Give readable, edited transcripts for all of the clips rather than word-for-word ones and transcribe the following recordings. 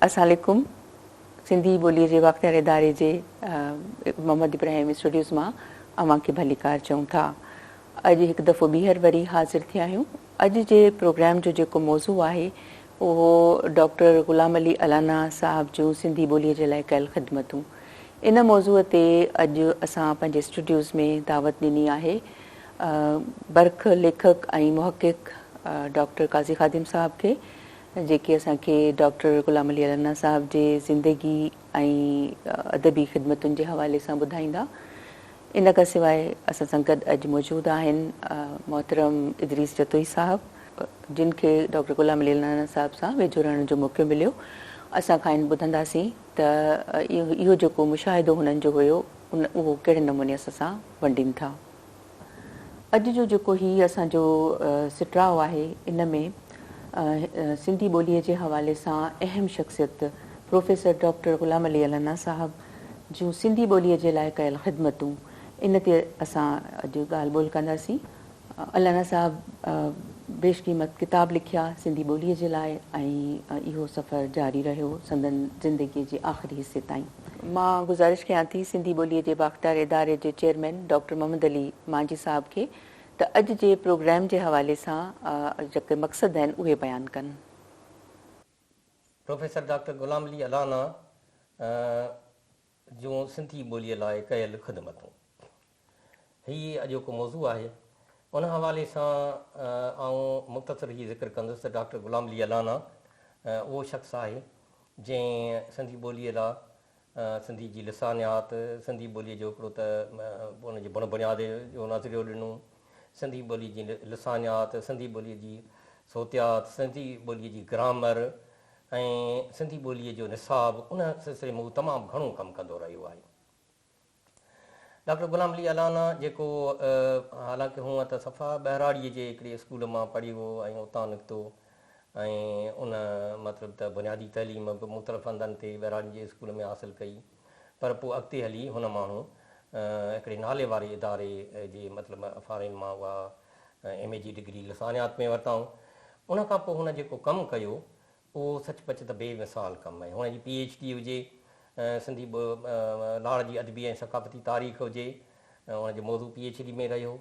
السلام عليڪم سنڌي ٻوليء جي بااختيار اداري جي محمد ابراهيم اسٽوڊيوز مان اوهان کي ڀليڪار چئون ٿا. اڄ هڪ دفعو ٻيهر وري حاضر ٿيا آهيون. اڄ جي پروگرام جو جيڪو موضوع آهي اهو ڊاڪٽر غلام علي الانا صاحب جون سنڌي ٻوليء جي لاء ڪيل خدمتون. ان موضوع تي اڄ اسان پنهنجي اسٽوڊيوز ۾ دعوت ڏني آهي برک ليکڪ ۽ محقق ڊاڪٽر قاضي خادم صاحب کي جيڪي اسان کي ڊاڪٽر غلام علي الانا صاحب جي زندگي ۽ ادبي خدمتن جي حوالي سان ٻڌائيندا. ان کان سواء اسان سان گڏ اڄ موجود آهن محترم ادريس جتوئي صاحب جن کي ڊاڪٽر غلام علي الانا صاحب سان ويجهو رهڻ جو موقعو مليو. اسان کانئن ٻڌنداسين ته اهو جيڪو مشاهدو هنن جو هيو اهو ڪهڙي نموني اسان سان ونڊين ٿا. اڄ جو جيڪو هي اسان جو سٽراء آهي ان ۾ سنڌي ٻوليء جي حوالي سان اهم شخصيت پروفيسر ڊاڪٽر غلام علي الانا صاحب جون سنڌي ٻوليء جي لاء ڪيل خدمتون ان تي اسان اڄ ڳالهه ٻولهه ڪنداسين. الانا صاحب بيش قيمت ڪتاب لکيا سنڌي ٻوليء جي لاء ۽ اهو سفر جاري رهيو سندن زندگيء جي آخري حصي تائين. مان گذارش ڪيان ٿي سنڌي ٻوليء جي بااختيار اداري جي چيئرمين ڊاڪٽر محمد علي مانجهي صاحب کي ته اڄ جي پروگرام جي حوالي سان جيڪي مقصد آهن اهي بيان ڪن. پروفيسر ڊاڪٽر غلام علي الانا جون سنڌي ٻوليء لاء ڪيل خدمتون. هي اڄوڪو موضوع آهي. ان حوالي سان آئون مختصر هي ذڪر ڪندس ته ڊاڪٽر غلام علي الانا اهو شخص آهي جنهن سنڌي ٻوليء لاء سنڌي جي لسانيات، سنڌي ٻوليء جو هڪڙو ته ان جي بڻ بڻياد جو نظريو ڏنو، سنڌي ٻوليء جي لسانيات، سنڌي ٻوليء جي صوتيات، سنڌي ٻوليء جي گرامر ۽ سنڌي ٻوليء جو نصاب ان سلسلي ۾ هو تمام گهڻو ڪم ڪندو رهيو آهي. ڊاڪٽر غلام علي الانا جيڪو حالانڪه هونء ته صفا ٻهراڙيء جي هڪڙي اسڪول مان پڙهيو ۽ اتان نڪتو ۽ ان مطلب ته بنيادي تعليم به مختلف هنڌن تي ٻهراڙين جي اسڪول ۾ حاصل ڪئي پر پوء اڳتي هلي هن ماڻهو هڪڙي نالي واري اداري جي مطلب فارين مان اها ايم اي جي ڊگري لسانيات ۾ ورتائون ان کان پوء هن جيڪو ڪم ڪيو اهو سچ پچ ته بي مثال ڪم آهي. هن جي پي ايڇ ڊي هجي، سنڌي لاڙ جي ادبي ۽ ثقافتي تاريخ هجي، ان جو موضوع پي ايڇ ڊي ۾ رهيو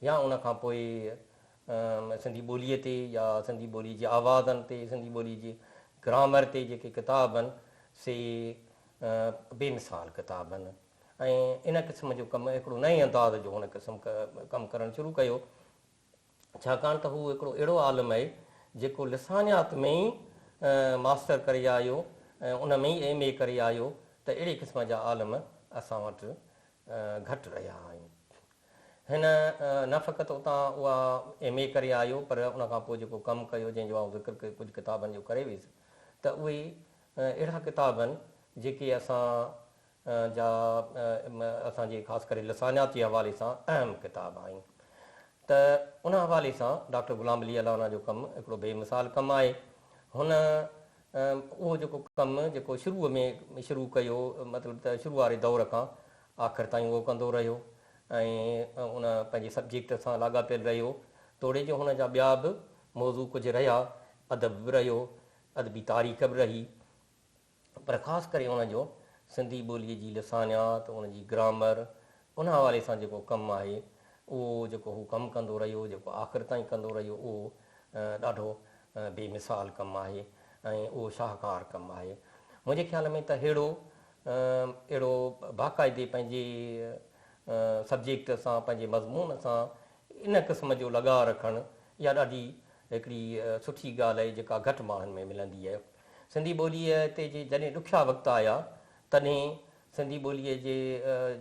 يا ان کان پوء سنڌي ٻوليء تي يا سنڌي ٻوليء جي آوازن تي، سنڌي ٻوليء جي گرامر تي جيڪي ڪتاب آهن سي بي مثال ڪتاب آهن ۽ ان قسم جو ڪم هڪڙو نئين انداز جو هن قسم ڪم ڪرڻ شروع ڪيو. ڇاڪاڻ ته هو هڪڙو اهڙو عالم اهي جيڪو لسانيات ۾ ئي ماسٽر ڪري آيو ۽ ان ۾ ئي ايم اي ڪري آيو ته اهڙي قسم جا عالم اسان وٽ گهٽ رهيا آهن. هن نه فقط اتان اها ايم اي ڪري آيو پر ان کان پوء جيڪو ڪم ڪيو جنهن جو آئون ذڪر ڪجهه ڪتابن جو ڪري ويس ته اهي اهڙا ڪتاب آهن جيڪي اسان جا اسان جي خاص ڪري لسانيات جي حوالي سان اهم ڪتاب آهن ته ان حوالي سان ڊاڪٽر غلام علي الانا جو ڪم هڪڙو بي مثال ڪم آهي. هن اهو جيڪو ڪم جيڪو شروع ۾ شروع ڪيو مطلب ته شروع واري دور کان آخر تائين اهو ڪندو رهيو ۽ ان پنهنجي سبجيڪٽ سان لاڳاپيل رهيو توڙي جو هن جا ٻيا به موضوع ڪجهه رهيا ادب به رهيو ادبي تاريخ به رهي پر خاص ڪري ان جو سنڌي ٻوليء جي لسانيات، ان جي گرامر، ان حوالي سان جيڪو ڪم آهي، اهو جيڪو هو ڪم ڪندو رهيو، جيڪو آخر تائين ڪندو رهيو، اهو ڏاڍو بي مثال ڪم آهي ۽ اهو شاهڪار ڪم آهي. منهنجي خيال ۾ ته ههڙو اهڙو باقاعدي پنهنجي سبجيڪٽ سان، پنهنجي مضمون سان ان قسم جو لڳاء رکڻ، اها ڏاڍي هڪڙي سٺي ڳالهه آهي، جيڪا گهٽ ماڻهن ۾ ملندي آهي. سنڌي ٻوليء تي جي جڏهن ڏکيا وقت آيا، تڏهن سنڌي ٻوليء جي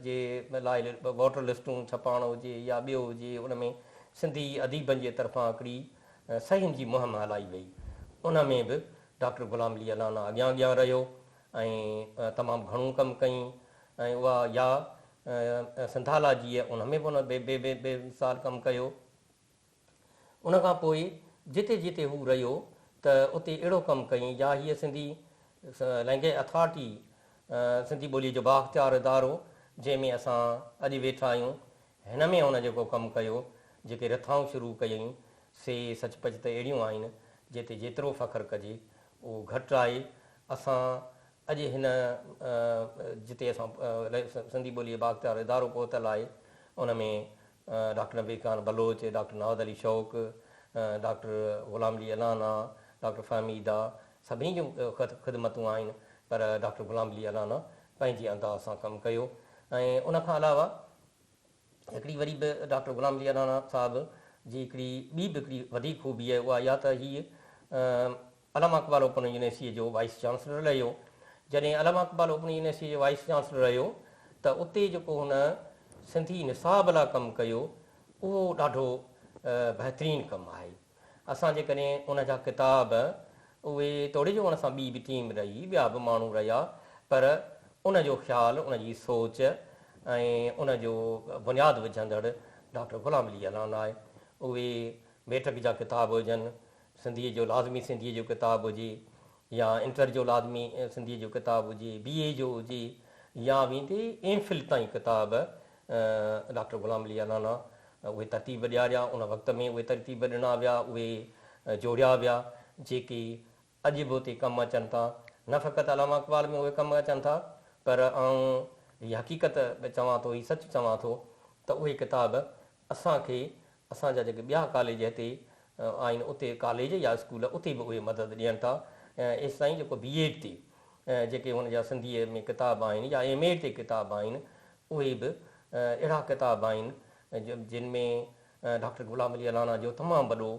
جي لاء ووٽر لسٽون ڇپائڻ هجي يا ٻيو هجي، ان ۾ سنڌي اديبن جي طرفان هڪڙي صحيحن جي مهم هلائي وئي. ان ۾ به ڊاڪٽر غلام علي الانا اڳيان اڳيان رهيو ۽ تمام گهڻو ڪم ڪيائين ۽ اها يا سنڌالاجيء ان ۾ به هن بي بي بي مثال ڪم ڪيو. ان کان پوء جتي جتي هو رهيو ته اتي اهڙو ڪم ڪيائين يا هيء سنڌي لئنگئيج اٿارٽي سنڌي ٻوليء جو بااختيار ادارو جنهن ۾ اسان اڄ ويٺا آهيون هن ۾ هن جيڪو ڪم ڪيو جيڪي رٿائون شروع ڪيائين سي سچ پچ ته اهڙيون آهن جنهن تي جيترو فخر ڪجي اهو گهٽ آهي اسان اڄ هن جتي اسان سنڌي ٻوليء بااختيار ادارو پهتل آهي ان ۾ doctor Nabi Khan Baloch, doctor Nawaz Ali Shauq, doctor Ghulam Ali Allana, doctor Fahmida سڀني جون خدمتون آهن پر ڊاڪٽر غلام علي الانا پنهنجي انداز سان ڪم ڪيو ۽ ان کان علاوه هڪڙي وري به ڊاڪٽر غلام علي الانا صاحب جي هڪڙي ٻي به هڪڙي وڌيڪ خوبي آهي اها اها ته هي علامه اقبال اوپن يونيورسٽيء جو وائيس چانسلر رهيو. جڏهن علامه اقبال اوپن يونيورسٽيء جو وائيس چانسلر رهيو ته اتي جيڪو هن سنڌي نصاب لاء ڪم ڪيو اهو ڏاڍو بهترين ڪم آهي. اسان جيڪڏهن ان جا ڪتاب اهي توڙي جو ان سان ٻي به ٽيم رهي، ٻيا به ماڻهو رهيا پر ان جو خيال، ان جي سوچ ۽ ان جو بنياد وجهندڙ ڊاڪٽر غلام علي الانا آهي. اهي ميٽرڪ جا ڪتاب هجن، سنڌيء جو لازمي سنڌيء جو ڪتاب هجي يا انٽر جو لازمي سنڌيء جو ڪتاب هجي، بي اي جو هجي يا ويندي ايم فل تائين ڪتاب ڊاڪٽر غلام علي الانا اهي ترتيب ڏياريا، ان وقت ۾ اهي ترتيب ڏنا ويا، اهي جوڙيا ويا، جيڪي اڄ به اتي ڪم اچن ٿا. نه فقط علامه اقبال ۾ اهي ڪم اچن ٿا پر آئون هي حقيقت چوان ٿو، هي سچ چوان ٿو ته اهي ڪتاب اسان کي اسان جا جيڪي ٻيا ڪاليج هتي آهن اتي ڪاليج يا اسڪول اتي به اهي مدد ڏين ٿا ايستائين جيڪو بي ايڊ تي جيڪي هن جا سنڌيء ۾ ڪتاب آهن يا ايم ايڊ تي ڪتاب آهن اهي به اهڙا ڪتاب آهن جن ۾ ڊاڪٽر غلام علي الانا جو تمام وڏو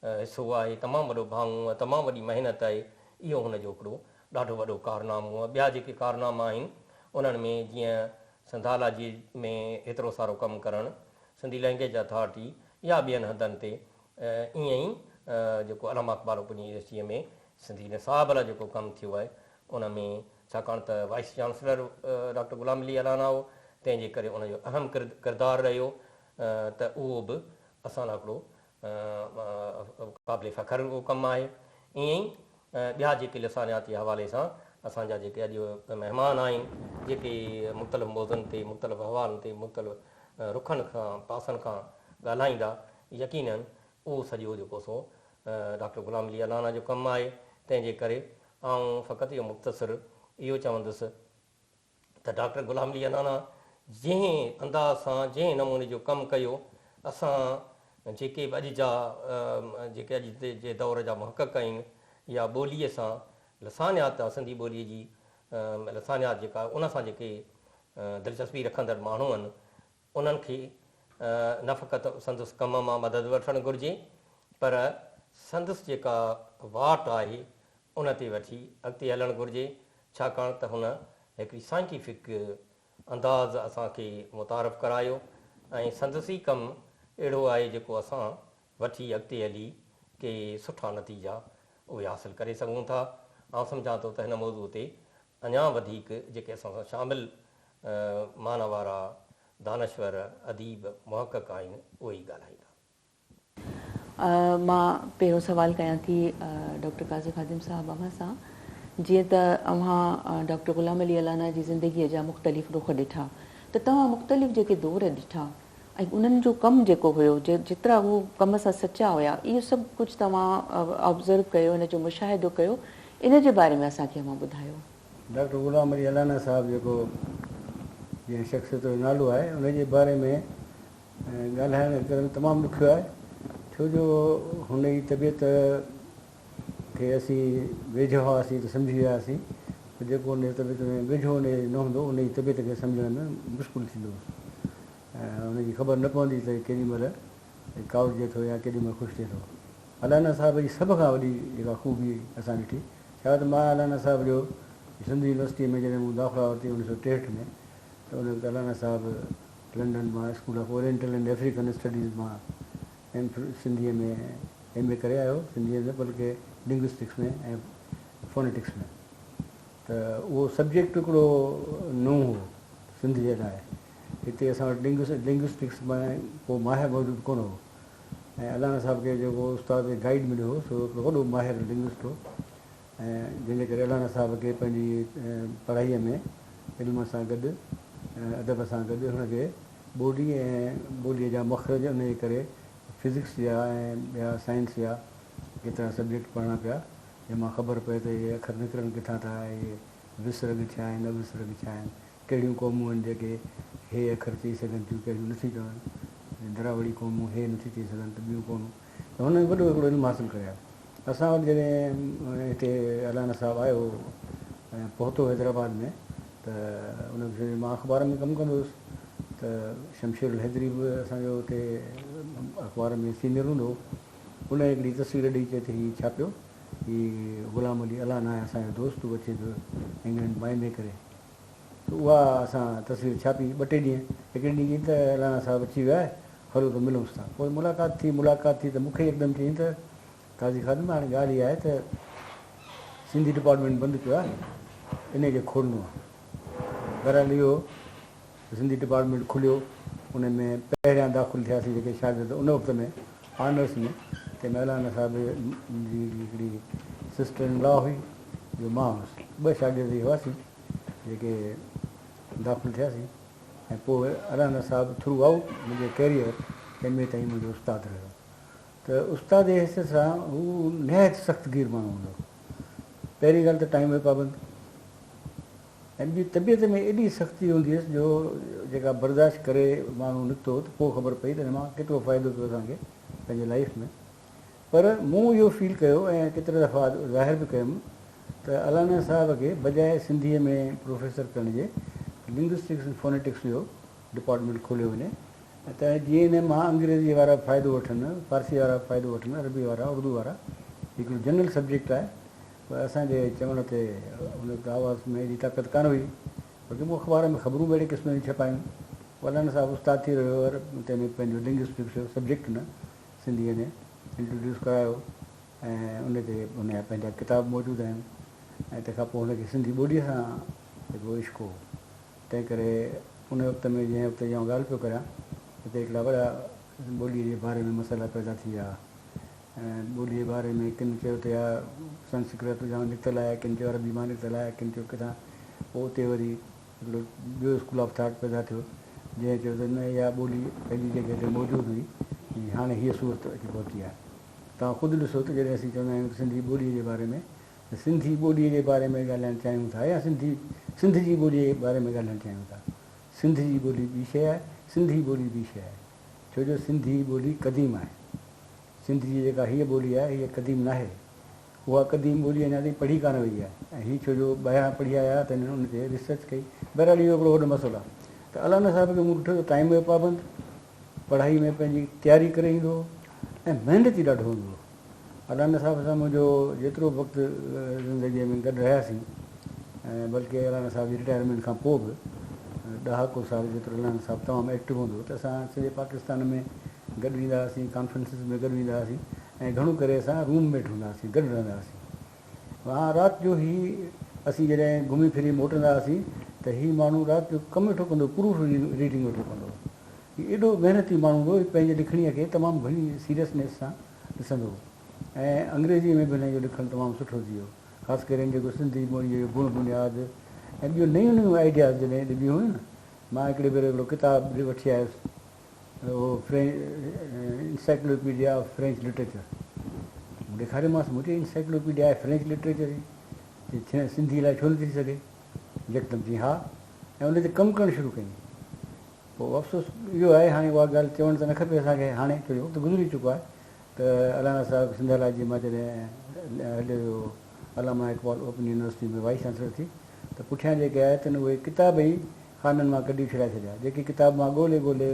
حصو آهي تمام وڏو ڀاڱو ۽ تمام وڏي محنت آهي اهو هن جو هڪڙو ڏاڍو وڏو ڪارنامو آهي ٻيا جيڪي ڪارناما آهن انهن ۾ جيئن سنڌالاجي ۾ هيترو سارو ڪم ڪرڻ سنڌي لئنگئيج اٿارٽي يا ٻين هنڌن تي ائين ئي جيڪو علامه اقبال اوپن يونيورسٽيء ۾ سنڌي نصاب لاء جيڪو ڪم ٿيو آهي ان ۾ ڇاڪاڻ ته vice chancellor doctor Ghulam Ali Allana هو تنهن جي ڪري ان جو اهم ڪردار رهيو ته اهو به اسان لاء هڪڙو قابل فخر اهو ڪم آهي. ائين ئي ٻيا جيڪي لسانيات جي حوالي سان اسان جا جيڪي اڄ مهمان آهن، جيڪي مختلف موضوعن تي، مختلف حوالن تي، مختلف رخن کان، پاسن کان ڳالهائيندا، يقيناً اهو سڄو جيڪو سو ڊاڪٽر غلام علي الانا جو ڪم آهي، تنهن جي ڪري آئون فقط اهو مختصر اهو چوندس ته ڊاڪٽر غلام علي الانا جنهن انداز سان جنهن نموني جو ڪم ڪيو اسان جيڪي به اڄ جا جيڪي اڄ جي دور جا محقق آهن يا ٻوليء سان لسانيات سنڌي ٻوليء جي لسانيات جيڪا ان سان جيڪي دلچسپي رکندڙ ماڻهو آهن انهن کي نه فقط سندس ڪم مان مدد وٺڻ گهرجي پر سندس جيڪا واٽ آهي ان تي وٺي اڳتي هلڻ گهرجي، ڇاڪاڻ ته هن هڪڙي سائنٽيفڪ انداز اسان کي متعارف ڪرايو ۽ سندس ئي ڪم اهڙو آهي جيڪو اسان وٺي اڳتي هلي ڪي سٺا نتيجا اهي حاصل ڪري سگهون ٿا. آئون سمجهان ٿو ته هن موضوع تي اڃا وڌيڪ جيڪي اسان سان شامل معنيٰ وارا دانشور، اديب، محقق آهن اهي ئي ڳالهائيندا. مان پهريون سوال ڪيان ٿي ڊاڪٽر قاضي خادم صاحب اوهان سان جيئن ته اوهان ڊاڪٽر غلام علي الانا جي زندگيء جا مختلف رخ ڏٺا ته توهان مختلف جيڪي دور ڏٺا ۽ انهن جو ڪم جيڪو هيو جيترا هو ڪم سان سچا هيا اهو سڀ ڪجهه توهان آبزرو ڪيو ان جو مشاهدو ڪيو ان جي باري ۾ اسان کي اوهان ٻڌايو. ڊاڪٽر غلام علي الانا صاحب جيڪو جنهن شخصيت جو نالو آهي ان جي باري ۾ ڳالهائڻ ڪرڻ تمام ڏکيو آهي ڇو جو هن جي طبيعت کي اسين ويجهو هئاسين ته سمجهي وياسين پر جيڪو ان جي طبيعت ۾ ويجهو ان جي نه هوندو ان جي طبيعت کي سمجهڻ ۾ مشڪل ٿيندو ۽ ان جي خبر نه پوندي ته ڪيڏي مهل ڪاوڙجي ٿو يا ڪيڏي مهل خوش ٿئي ٿو. الانا صاحب جي سڀ کان وڏي جيڪا خوبي اسان ڏٺي ڇا ته مان الانا صاحب جو سنڌ يونيورسٽيء ۾ جڏهن مون داخلا ورتي اڻويهه سو ٽيهٺ ۾ ته ان وقت الانا صاحب لنڊن مان school of oriental and African studies مان ايم فل سنڌيء ۾ ايم اي ڪري آيو هو، سنڌيء نه بلڪه لنگوسٽڪس ۾ ۽ فونيٽڪس ۾ ته اهو سبجيڪٽ هڪڙو نئون هو سنڌ جي لاء. هتي اسان وٽ لنگوسٽڪس ۾ ڪو ماهر موجود ڪونه هو ۽ الانا صاحب کي جيڪو استاد گائيڊ مليو هو سو هڪڙو وڏو ماهر لنگوسٽ هو ۽ جنهن جي ڪري الانا صاحب کي پنهنجي پڙهائيء ۾ علم سان گڏ ادب سان گڏ هن کي ٻولي ۽ ٻوليء جا مخرج ان جي ڪري فزڪس جا ۽ ٻيا سائنس جا ڪيترا سبجيڪٽ پڙهڻا پيا. جنهن مان خبر پئي ته اهي اکر نڪرن ڪٿان ٿا، اهي وسرڳ ڇا آهن، اوسرڳ ڇا آهن، ڪهڙيون قومون آهن جيڪي هي اکر چئي سگهن ٿيون، ڪهڙيون نٿيون چون، دراوڙي قومون هي نٿيون چئي سگهن ته ٻيون قومون ته هن وڏو هڪڙو علم حاصل ڪري آيو. اسان وٽ جڏهن هتي الانا صاحب آيو ۽ پهتو حيدرآباد ۾ ته ان کي مان اخبار ۾ ڪم ڪندو هوس ته شمشير الحيدري به اسان جو اتي اخبار ۾ سينئر هوندو هو. ان هڪڙي تصوير ڏئي چئي ته هي ڇا پيو هي غلام علي الانا آهي اسان جو دوست هو اچي پيو انگلينڊ مان ايم اي ڪري ته اها اسان تصوير ڇاپي ٻه ٽي ڏينهن هڪڙي ڏينهن چيائين ته الانا صاحب اچي ويو آهي هلو ته ملونس ٿا پوء ملاقات ٿي ملاقات ٿي ته مون کي يڪدم چيائين ته قاضي خادم هاڻي ڳالهه اها آهي ته سنڌي ڊپارٽمينٽ بند پيو آهي انهي کي کولڻو آهي بهرحال اهو سنڌي ڊپارٽمينٽ کليو، ان ۾ پهريان داخل ٿياسين جيڪي شاگرد ان وقت ۾ آنرس ۾ تنهن ۾ الانا صاحب جي هڪڙي سسٽر ان لا هئي جو مان هوس، ٻه شاگرد ئي هئاسين جيڪي داخل ٿياسين ۽ پوء الانا صاحب ٿرو آئوٽ منهنجي ڪيريئر ايم اي تائين منهنجو استاد رهيو ته استاد جي حيثيت سان هو نهايت سخت گير ماڻهو هوندو هو. پهرين ڳالهه ته ٽائيم جو پابند. ۽ ٻي طبيعت ۾ ايڏي سختي هوندي هيس جو جيڪا برداشت ڪري ماڻهو نڪتو ته پوء خبر پئي ته هن مان ڪيترو فائدو پيو اسان کي پنهنجي لائيف ۾ پر مون اهو فيل ڪيو ۽ ڪيترا دفعا ظاهر به ڪيم ته الانا صاحب کي بجاء سنڌيء ۾ پروفيسر ڪرڻ جي لنگوسٽڪس ۽ فونيٽڪس جو ڊپارٽمينٽ کوليو وڃي ته جيئن ان مان انگريزيء وارا به فائدو وٺن، فارسيء وارا به فائدو وٺن، عربيء وارا، اردو وارا. هي هڪڙو جنرل سبجيڪٽ آهي. پر اسان جي چوڻ تي ان وقت آواز ۾ ايڏي طاقت ڪانه هئي. بلڪه مون اخبار ۾ خبرون به اهڙي قسم جون ڇپايون. مولانا صاحب استاد ٿي رهيو هو تنهن ۾ پنهنجو لنگوسٽڪس جو سبجيڪٽ نه سنڌيء ۾ انٽروڊيوس ڪرايو ۽ ان تي هن جا پنهنجا ڪتاب موجود آهن ۽ تنهن کان پوء هن کي سنڌي ٻوليء سان هڪڙو عشق هو. تنهن ڪري ان وقت ۾ جنهن وقت جي آئون ڳالهه پيو ڪريان اتي هڪڙا وڏا ٻوليء جي باري ۾ مسئلا پيدا ٿي ويا. ٻوليء جي باري ۾ ڪن چيو ته اها سنسڪرت جان نڪتل آهي، ڪن چيو عربي مان نڪتل آهي، ڪن چيو ڪٿان. پوء اتي وري هڪڙو ٻيو اسڪول آف ٿاٽ پيدا ٿيو، جنهن چيو ته نه اها ٻولي پنهنجي جڳهه تي موجود هئي، هاڻي هيء صورت اچي پهتي آهي. توهان خود ڏسو ته جڏهن اسين چوندا آهيون ته سنڌي ٻوليء جي باري ۾ ته سنڌي ٻوليء جي باري ۾ ڳالهائڻ چاهيون ٿا يا سنڌي سنڌ جي ٻوليء جي باري ۾ ڳالهائڻ چاهيون ٿا. سنڌ جي ٻولي ٻي شيء آهي، سنڌي ٻولي ٻي شيء آهي. ڇو جو سنڌي ٻولي قديم آهي. سنڌ جي جيڪا هيء ٻولي آهي، هيء قديم ناهي. اها قديم ٻولي اڃا تائين پڙهي ڪانه وئي آهي ۽ هي ڇو جو ٻاهران پڙهي آيا ته هنن ان تي ريسرچ ڪئي. بهرحال اهو هڪڙو وڏو مسئلو آهي ته الانا صاحب کي مون ڏٺو ته ٽائيم جو پابند، پڙهائي ۾ پنهنجي تياري ڪري ايندو هو ۽ محنتي ڏاڍو هوندو هو. الانا صاحب سان منهنجو جيترو به وقت زندگيء ۾ گڏ رهياسين ۽ بلڪه الانا صاحب جي رٽائرمينٽ کان پوء به ڏهاڪو سال جيترو الانا صاحب تمام ايڪٽو هوندو هو ته اسان سڄي پاڪستان ۾ گڏ ويندا هئاسين، ڪانفرنسز ۾ گڏ ويندا هئاسين ۽ گهڻو ڪري اسان روم ميٽ هوندا هئاسين، گڏ رهندا هئاسين. ها رات جو هي اسين جڏهن گهمي ڦري موٽندا هئاسين ته هي ماڻهو رات جو ڪم ويٺو ڪندو هو، پروف ريڊنگ ويٺو ڪندو هو. هي ايڏو محنتي ماڻهو هو، هي پنهنجي لکڻيء کي تمام گهڻي سيريسنيس سان ڏسندو هو ۽ انگريزيء ۾ به هن جو لکڻ تمام سٺو ٿي ويو. خاص ڪري هن جيڪو سنڌي ٻوليء جو گڻ بنياد ۽ ٻيون نيون نيون آئيڊياز جڏهن ڏبيون هيون نه، مان هڪڙي ڀيري هڪڙو ڪتاب وٺي آيس اهو انسائيڪلوپيڊيا آف فرينچ لٽريچر. مون ڏيکاريومانس، مون چيو انسائيڪلوپيڊيا آهي فرينچ لٽريچر جي، چي سنڌيء لاء ڇو نه ٿي سگهي؟ يڪدم چيائين ها ۽ ان تي ڪم ڪرڻ شروع ڪيائين. پوء افسوس اهو آهي هاڻي اها ڳالهه چوڻ ته نه کپي اسان کي هاڻي ڇو جو وقت گذري چڪو آهي ته الانا صاحب سنڌالاجي مان جڏهن هليو ويو علامه Iqbal open university ۾ vice chancellor ٿي ته پٺيان جيڪي آيا تن اهي ڪتاب ئي خانن مان ڪڍي اڇلائي ڇڏيا جيڪي ڪتاب مان ڳولي ڳولي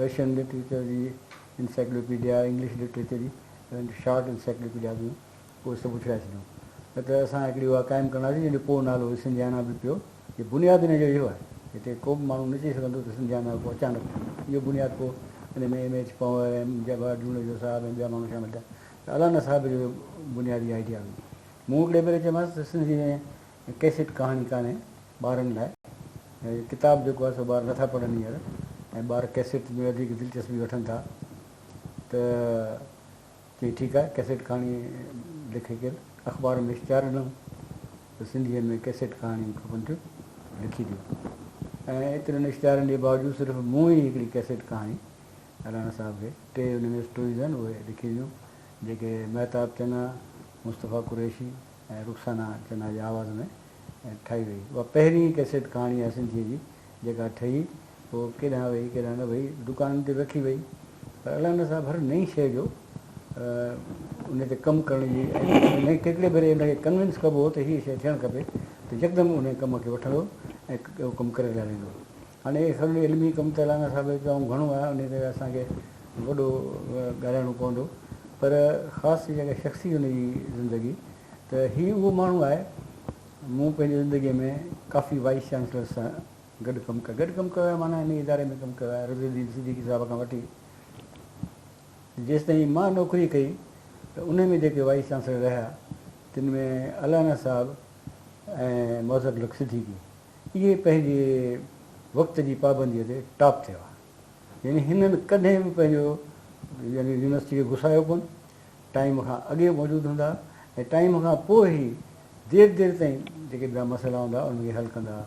رشين لٽريچر جي انسائيڪلوپيڊيا انگلش لٽريچر جي شارٽ انسائيڪلوپيڊيا هيون اهي سڀ اڇلائي ڇڏيون نه ته اسان هڪڙي اها قائم ڪنداسين جنهن جو پوء نالو سنڌيانا به پيو. هي بنياد ان جو اهو آهي. هتي ڪو به ماڻهو نه چئي سگهندو ته سنڌيانا ڪو اچانڪ ٿيو. اهو بنياد پوء ان ۾ ايم ايڇ پنهور ۽ جبار جوڻيجو صاحب ۽ ٻيا ماڻهو شامل ٿيا ته الانا صاحب جو اهو بنيادي آئيڊيا هئي. مون هڪڙي ڀيري چيومانس ته سنڌي ۾ ڪئسيٽ ڪهاڻي ڪانهي ٻارن لاء. ڪتاب جيڪو آهي سو ٻار نٿا پڙهن هينئر ۽ ٻار ڪئسيٽ ۾ وڌيڪ دلچسپي وٺن ٿا ته چيائين ٺيڪ آهي ڪئسيٽ ڪهاڻي لکي ڪر اخبار ۾ اشتهار ڏنم ته سنڌيء ۾ ڪئسيٽ ڪهاڻيون کپن ٿيون لکي ڏيو ۽ ايترن اشتهارن جي باوجود صرف مون ئي هڪڙي ڪئسيٽ ڪهاڻي الانا صاحب کي ٽي ان ۾ اسٽوريز آهن اهي لکي ڏنيون جيڪي مهتاب چنا، مصطفيٰ قريشي. ۽ رخسانه چنا جي آواز ۾ ٺاهي وئي. اها پهرين ڪئسيٽ ڪهاڻي آهي سنڌيء جي جيڪا ٺهي، پوء ڪيڏانهن وئي ڪيڏانهن نه وئي، دڪانن تي به رکي وئي. پر الانا صاحب هر نئين شيء جو ان تي ڪم ڪرڻ جي ۽ هڪڙي ڀيري ان کي ڪنوينس ڪبو هو ته هيء شيء ٿيڻ کپي ته يڪدم ان ڪم کي وٺندو ۽ اهو ڪم ڪري لاهيندو. هاڻي اهڙو علمي ڪم ته الانا صاحب جو تمام گهڻو آهي انهي تي اسان کي وڏو ڳالهائڻو پوندو پر خاص جيڪا شخصي هن جي زندگي ته هي اهو ماڻهو آهي مون پنهنجي زندگي ۾ ڪافي وائيس چانسلر سان گڏ ڪم ڪيو گڏ ڪم ڪيو آهي معنيٰ انهي اداري ۾ ڪم ڪيو آهي رضي الدين صديقي صاحب کان وٺي جيستائين مان نوڪري ڪئي ته انهي ۾ جيڪي وائيس چانسلر رهيا تن ۾ الانا صاحب ۽ مظهر الحق صديقي اهي پنهنجي وقت جي پابنديء تي ٽاپ ٿيا هئا. يعني هنن ڪڏهن به پنهنجو يعني يونيورسٽي کي گسايو ڪونه، ٽائيم کان اڳي موجود هوندا هئا ۽ ٽائيم کان پوء ئي دير دير تائين جيڪي ٻيا مسئلا هوندا هئا انهن کي حل ڪندا هئا.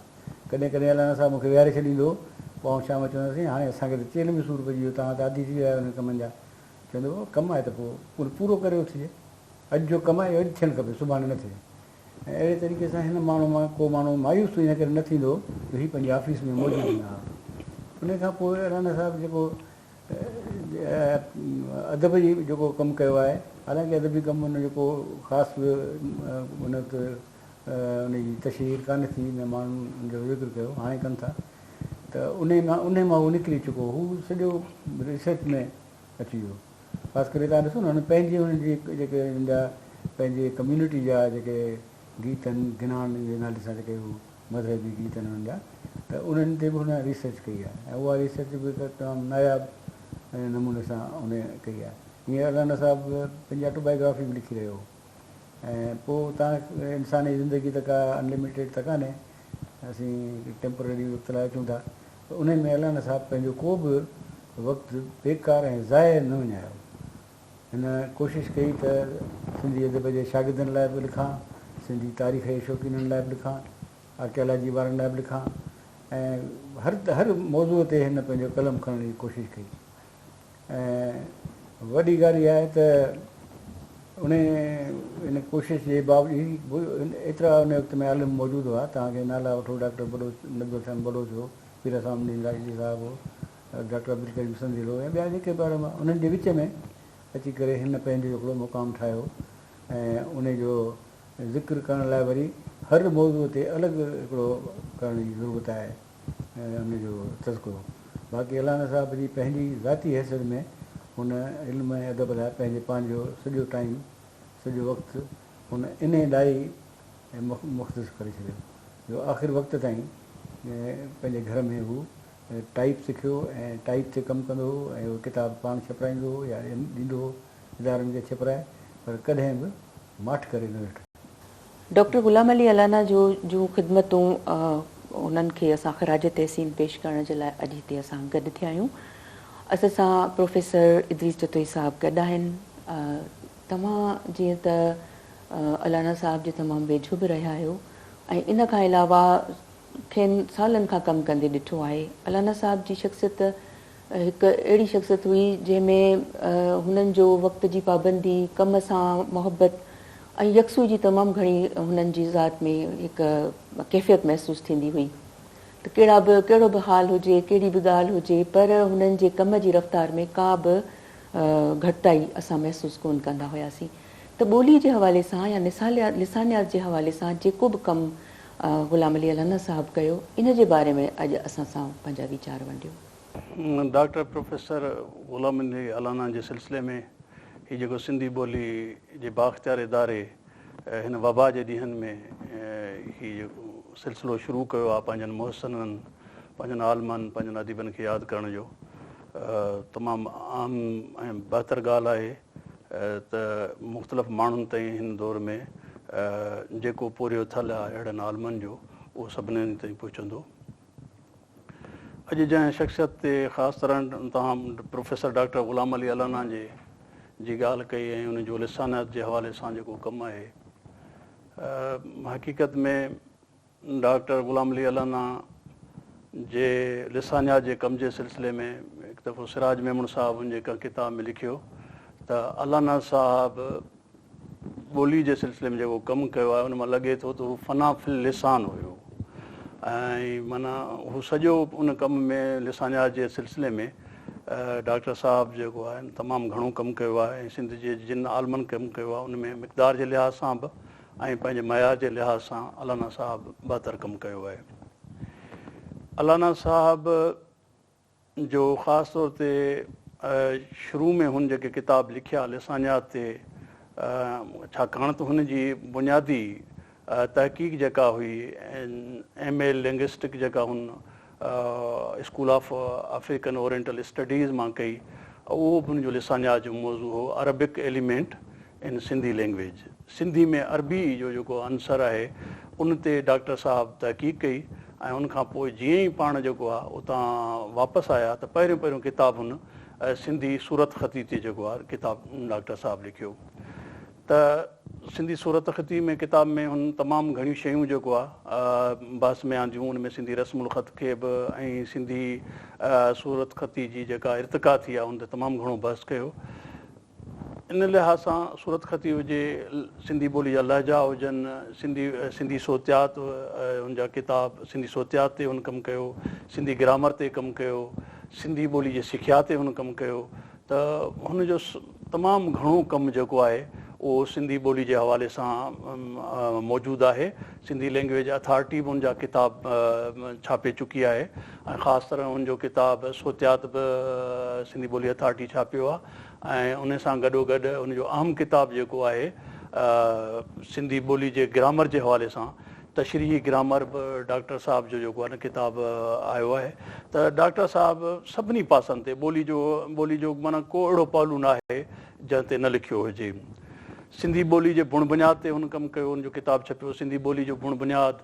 ڪڏهن ڪڏهن الانا صاحب مون کي ويهاري ڇڏيندو هو، پوء آئون شام جو چوندو هوس سائين هاڻي اسان کي ته چيلهه ۾ سور پئجي ويو، توهان ته عادي ٿي ويا آهيو انهن ڪمن جا. چوندو هو ڪم آهي ته پوء پورو ڪري اٿجي، اڄ جو ڪم آهي اهو اڄ ٿيڻ کپي سڀاڻي نه ٿئي. ۽ اهڙي طريقي سان هن ماڻهو مان ڪو ماڻهو مايوس ان ڪري نه ٿيندو جو هي پنهنجي آفيس ۾ موجود نه آهي. ان کان پوء الانا صاحب جيڪو ادب جي جيڪو ڪم ڪيو آهي، حالانڪه ادبي ڪم ان جو ڪو خاص به ان وقت ان جي تشهير ڪانه ٿي نه ماڻهن ان جو ذڪر ڪيو، هاڻي ڪن ٿا ته انهي مان انهي مان هو نڪري چڪو هو سڄو ريسرچ ۾ اچي ويو. خاص ڪري توهان ڏسو نه هن پنهنجي هن جي جيڪي هن جا پنهنجي ڪميونٽي جا جيڪي گيت آهن گنان جي نالي سان جيڪي هو مذهبي گيت آهن هنن جا ته انهن تي به هن ريسرچ ڪئي آهي ۽ اها ريسرچ به هڪ تمام ناياب نموني سان هن ڪئي آهي. هينئر الانا صاحب پنهنجي آٽو بايوگرافي به لکي رهيو هو ۽ پوء توهان انساني زندگي ته ڪا انلميٽيڊ ته ڪانهي اسين ٽيمپرري وقت لاء اچون ٿا ته انهي ۾ الانا صاحب پنهنجو ڪو به وقت بيڪار ۽ ضايع نه وڃايو. هن ڪوشش ڪئي ته سنڌي ادب جي شاگردن لاء به لکان، سنڌي تاريخ جي شوقينن لاء به لکان، آرڪيالاجي وارن لاء به لکان ۽ هر هر موضوع تي هن پنهنجو قلم کڻڻ جي ڪوشش ڪئي ۽ وڏي ڳالهه اها آهي ته انهي ان ڪوشش جي باوجود ايترا ان وقت ۾ عالم موجود هئا، توهان کي نالا وٺو ڊاڪٽر بلوچ، نبي بخش خان بلوچ هو، پير حسام الدين راشدي صاحب هو، ڊاڪٽر عبدالڪريم سنديلو ۽ ٻيا جيڪي به عالم هئا، انهن جي وچ ۾ اچي ڪري هن پنهنجو هڪڙو مقام ٺاهيو ۽ انهي جو ذڪر ڪرڻ لاء وري هر موضوع تي الڳ هڪڙو ڪرڻ جي ضرورت آهي ان جو تذڪرو. باقي الانا صاحب جي پنهنجي ذاتي حيثيت ۾ هن علم ۽ ادب لاء پنهنجي پنهنجو سڄو ٽائيم سڄو وقت هن انهي لاء ئي مختص ڪري ڇڏيو جو آخر وقت تائين پنهنجي گهر ۾ هو ٽائيپ سکيو ۽ ٽائيپ تي ڪم ڪندو هو ۽ اهي ڪتاب پاڻ ڇپرائيندو هو يا ڏيندو هو ادارن کي ڇپرائي پر ڪڏهن به ماٺ ڪري نه ويٺو. ڊاڪٽر غلام علي الانا جو جون خدمتون انهن کي اسان خراج تحسين پيش ڪرڻ جي لاء اڄ هتي اسان گڏ ٿيا آهيون. اسان سان پروفيسر ادريس جتوئي صاحب گڏ آهن. توهان جيئن ته الانا صاحب جي تمام ويجهو به رهيا آهيو ۽ ان کان علاوه کين سالن کان ڪم ڪندي ڏٺو آهي. الانا صاحب جي شخصيت هڪ اهڙي شخصيت هئي جنهن ۾ هنن جو وقت جي پابندي، ڪم سان محبت ۽ يڪسوئي جي تمام گهڻي هنن جي ذات ۾ هڪ ڪيفيت محسوس ٿيندي هئي ته ڪهڙا به ڪهڙو به حال هجي، ڪهڙي به ڳالهه هجي پر هنن جي ڪم جي رفتار ۾ ڪا به گهٽتائي اسان محسوس ڪونه ڪندا هياسين ته ٻولي جي حوالي سان يا لسانيات جي حوالي سان جيڪو به ڪم غلام علي الانا صاحب ڪيو ان جي باري ۾ اڄ اسان سان پنهنجا ويچار ونڊيو. ڊاڪٽر پروفيسر غلام علي الانا جي سلسلي ۾ هي جيڪو سنڌي ٻولي جي بااختيار اداري هن وبا جي ڏينهن ۾ هي جيڪو سلسلو شروع ڪيو آهي پنهنجن محسنن، پنهنجن عالمن، پنهنجن اديبن کي ياد ڪرڻ جو تمام اهم ۽ بهتر ڳالهه آهي ته مختلف ماڻهن تائين هن دور ۾ جيڪو پورهيو ٿيل آهي اهڙن عالمن جو اهو سڀني تائين پهچندو. اڄ جنهن شخصيت تي خاص طرح توهان پروفيسر ڊاڪٽر غلام علي الانا جي جي ڳالهه ڪئي ۽ ان جو لسانيات جي حوالي سان جيڪو ڪم آهي حقيقت ۾ ڊاڪٽر غلام علي الانا جي لسانيات جي ڪم جي سلسلي ۾ هڪ دفعو سراج ميمڻ صاحب ان جي ڪنهن ڪتاب ۾ لکيو ته الانا صاحب ٻولي جي سلسلي ۾ جيڪو ڪم ڪيو آهي ان مان لڳي ٿو ته هو فنا في اللسان هيو ۽ معنيٰ هو سڄو ان ڪم ۾ لسانيات جي سلسلي ۾ ڊاڪٽر صاحب جيڪو آهي تمام گهڻو ڪم ڪيو آهي ۽ سنڌ جي جن عالمن ڪم ڪيو آهي ان ۾ مقدار جي لحاظ سان به ۽ پنهنجي معيار جي لحاظ سان الانا صاحب بهتر ڪم ڪيو آهي. الانا صاحب جو خاص طور تي شروع ۾ هن جيڪي ڪتاب لکيا لسانيات تي ڇاڪاڻ ته هن جي بنيادي تحقيق جيڪا هئي ايم اي لنگسٽڪ جيڪا هن school of African oriental studies مان ڪئي اهو به هن جو لسانيات جو موضوع هو Arabic element in Sindhi language Sindhi ۾ عربي جو جيڪو عنصر آهي ان تي ڊاڪٽر صاحب تحقيق ڪئي ۽ ان کان پوء جيئن ئي پاڻ جيڪو آهي اتان واپس آيا ته پهريون پهريون ڪتاب هن سنڌي صورتخطي تي جيڪو آهي ڪتاب ڊاڪٽر صاحب لکيو ته سنڌي صورتخطي ۾ ڪتاب ۾ هن تمام گهڻيون شيون جيڪو آهي بحث ۾ آنديون ان ۾ سنڌي رسم الخط کي به ۽ سنڌي صورتخطي جي جيڪا ارتقا ٿي آهي ان تي تمام گهڻو بحث ڪيو. ان لحاظ سان صورتخطي هجي، سنڌي ٻولي جا لهجا هجن، سنڌي سنڌي صوتيات هن جا ڪتاب، سنڌي صوتيات تي هن ڪم ڪيو، سنڌي گرامر تي ڪم ڪيو، سنڌي ٻولي جي سکيا تي هن ڪم ڪيو ته هن جو تمام گهڻو ڪم جيڪو آهي اهو سنڌي ٻولي جي حوالي سان موجود آهي. سنڌي لينگويج اٿارٽي به هن جا ڪتاب ڇاپي چڪي آهي ۽ خاص طرح هن جو ڪتاب صوتيات به سنڌي ٻولي اٿارٽي ڇاپيو آهي. ۽ ان سان گڏوگڏ ان جو اهم ڪتاب جيڪو آهي سنڌي ٻولي جي گرامر جي حوالي سان تشريحي گرامر به ڊاڪٽر صاحب جو جيڪو آهي نه ڪتاب آيو آهي ته ڊاڪٽر صاحب سڀني پاسن تي ٻولي جو ٻولي جو معنيٰ ڪو اهڙو پهلو نه آهي جنهن تي نه لکيو هجي. سنڌي ٻولي جي بڻ بنياد تي هن ڪم ڪيو ان جو ڪتاب ڇپيو سنڌي ٻولي جو بڻ بنياد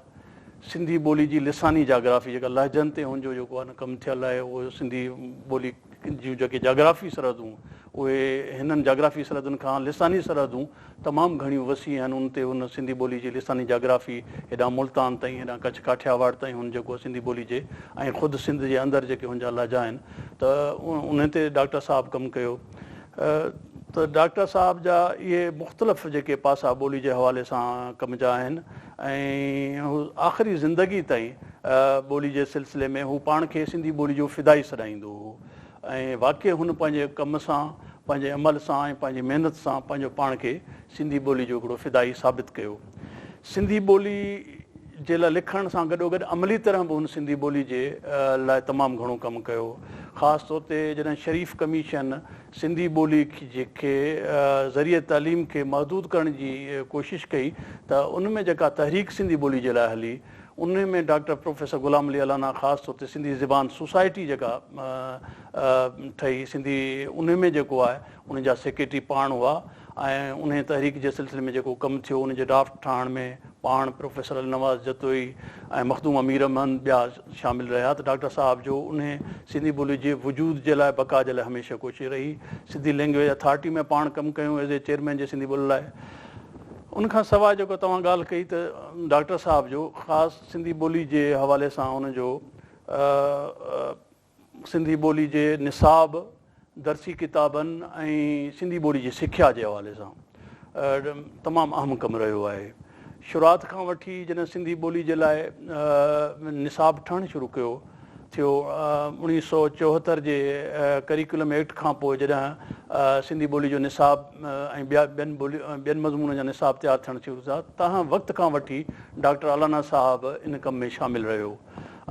سنڌي ٻولي جي لساني جاگرافي جيڪا لهجن تي هن جو جيڪو آهي نه ڪم ٿيل آهي اهو سنڌي ٻولي جون جيڪي جاگرافي سرحدون اهي هنن جاگرافي سرحدن کان لساني سرحدون تمام گهڻيون وسيع آهن ان تي هن سنڌي ٻولي جي لساني جاگرافي هيڏانهن ملتان تائين هيڏانهن ڪڇ ڪاٺياواڙ تائين هن جيڪو سنڌي ٻولي جي ۽ خود سنڌ جي اندر جيڪي هن جا لهجا آهن ته انهن تي ڊاڪٽر صاحب ڪم ڪيو ته ڊاڪٽر صاحب جا اهي مختلف جيڪي پاسا ٻولي جي حوالي سان ڪم جا آهن ۽ هو آخري زندگي تائين ٻولي جي سلسلي ۾ هو پاڻ کي سنڌي ٻولي جو فدائي سڏائيندو هو ۽ واقعي هن پنهنجي ڪم سان پنهنجي عمل سان ۽ پنهنجي محنت سان پنهنجو پاڻ کي سنڌي ٻولي جو هڪڙو فدائي ثابت ڪيو. سنڌي ٻولي جي لاء لکڻ سان گڏوگڏ عملي طرح به هن سنڌي ٻولي جي لاء تمام گهڻو ڪم ڪيو. خاص طور تي جڏهن شريف ڪميشن سنڌي ٻولي کي ذريعه تعليم کي محدود ڪرڻ جي ڪوشش ڪئي ته ان ۾ جيڪا تحريڪ سنڌي ٻولي جي لاء هلي ان ۾ ڊاڪٽر پروفيسر غلام علي الانا خاص طور تي سنڌي زبان سوسائٽي جيڪا ٺهي سنڌي ان ۾ جيڪو آهي ان جا سيڪريٽري پاڻ هئا ۽ انهيء تحريڪ جي سلسلي ۾ جيڪو ڪم ٿيو ان جي ڊرافٽ ٺاهڻ ۾ پاڻ پروفيسر النواز جتوئي ۽ مخدوم امير احمد ٻيا شامل رهيا ته ڊاڪٽر صاحب جو انهيء سنڌي ٻولي جي وجود جي لاء بقا جي لاء هميشه ڪوشش رهي. سنڌي لينگويج اٿارٽي ۾ پاڻ ڪم ڪيو ايز اي چيئرمين جي سنڌي ٻولي لاء. ان کان سواء جيڪو توهان ڳالهه ڪئي ته ڊاڪٽر صاحب جو خاص سنڌي ٻولي جي حوالي سان ان جو سنڌي ٻولي جي نصاب، درسي ڪتابن ۽ سنڌي ٻولي جي سکيا جي حوالي سان تمام اهم ڪم رهيو آهي. شروعات کان وٺي جڏهن سنڌي ٻولي جي لاء نصاب ٺهڻ شروع ڪيو ٿيو، 1974 جي ڪريڪولم ايڪٽ کان پوء جڏهن سنڌي ٻولي جو نصاب ۽ ٻيا ٻين ٻين مضمونن جا نصاب تيار ٿيڻ شروع ٿيا، تنهن وقت کان وٺي ڊاڪٽر الانا صاحب ان ڪم ۾ شامل رهيو.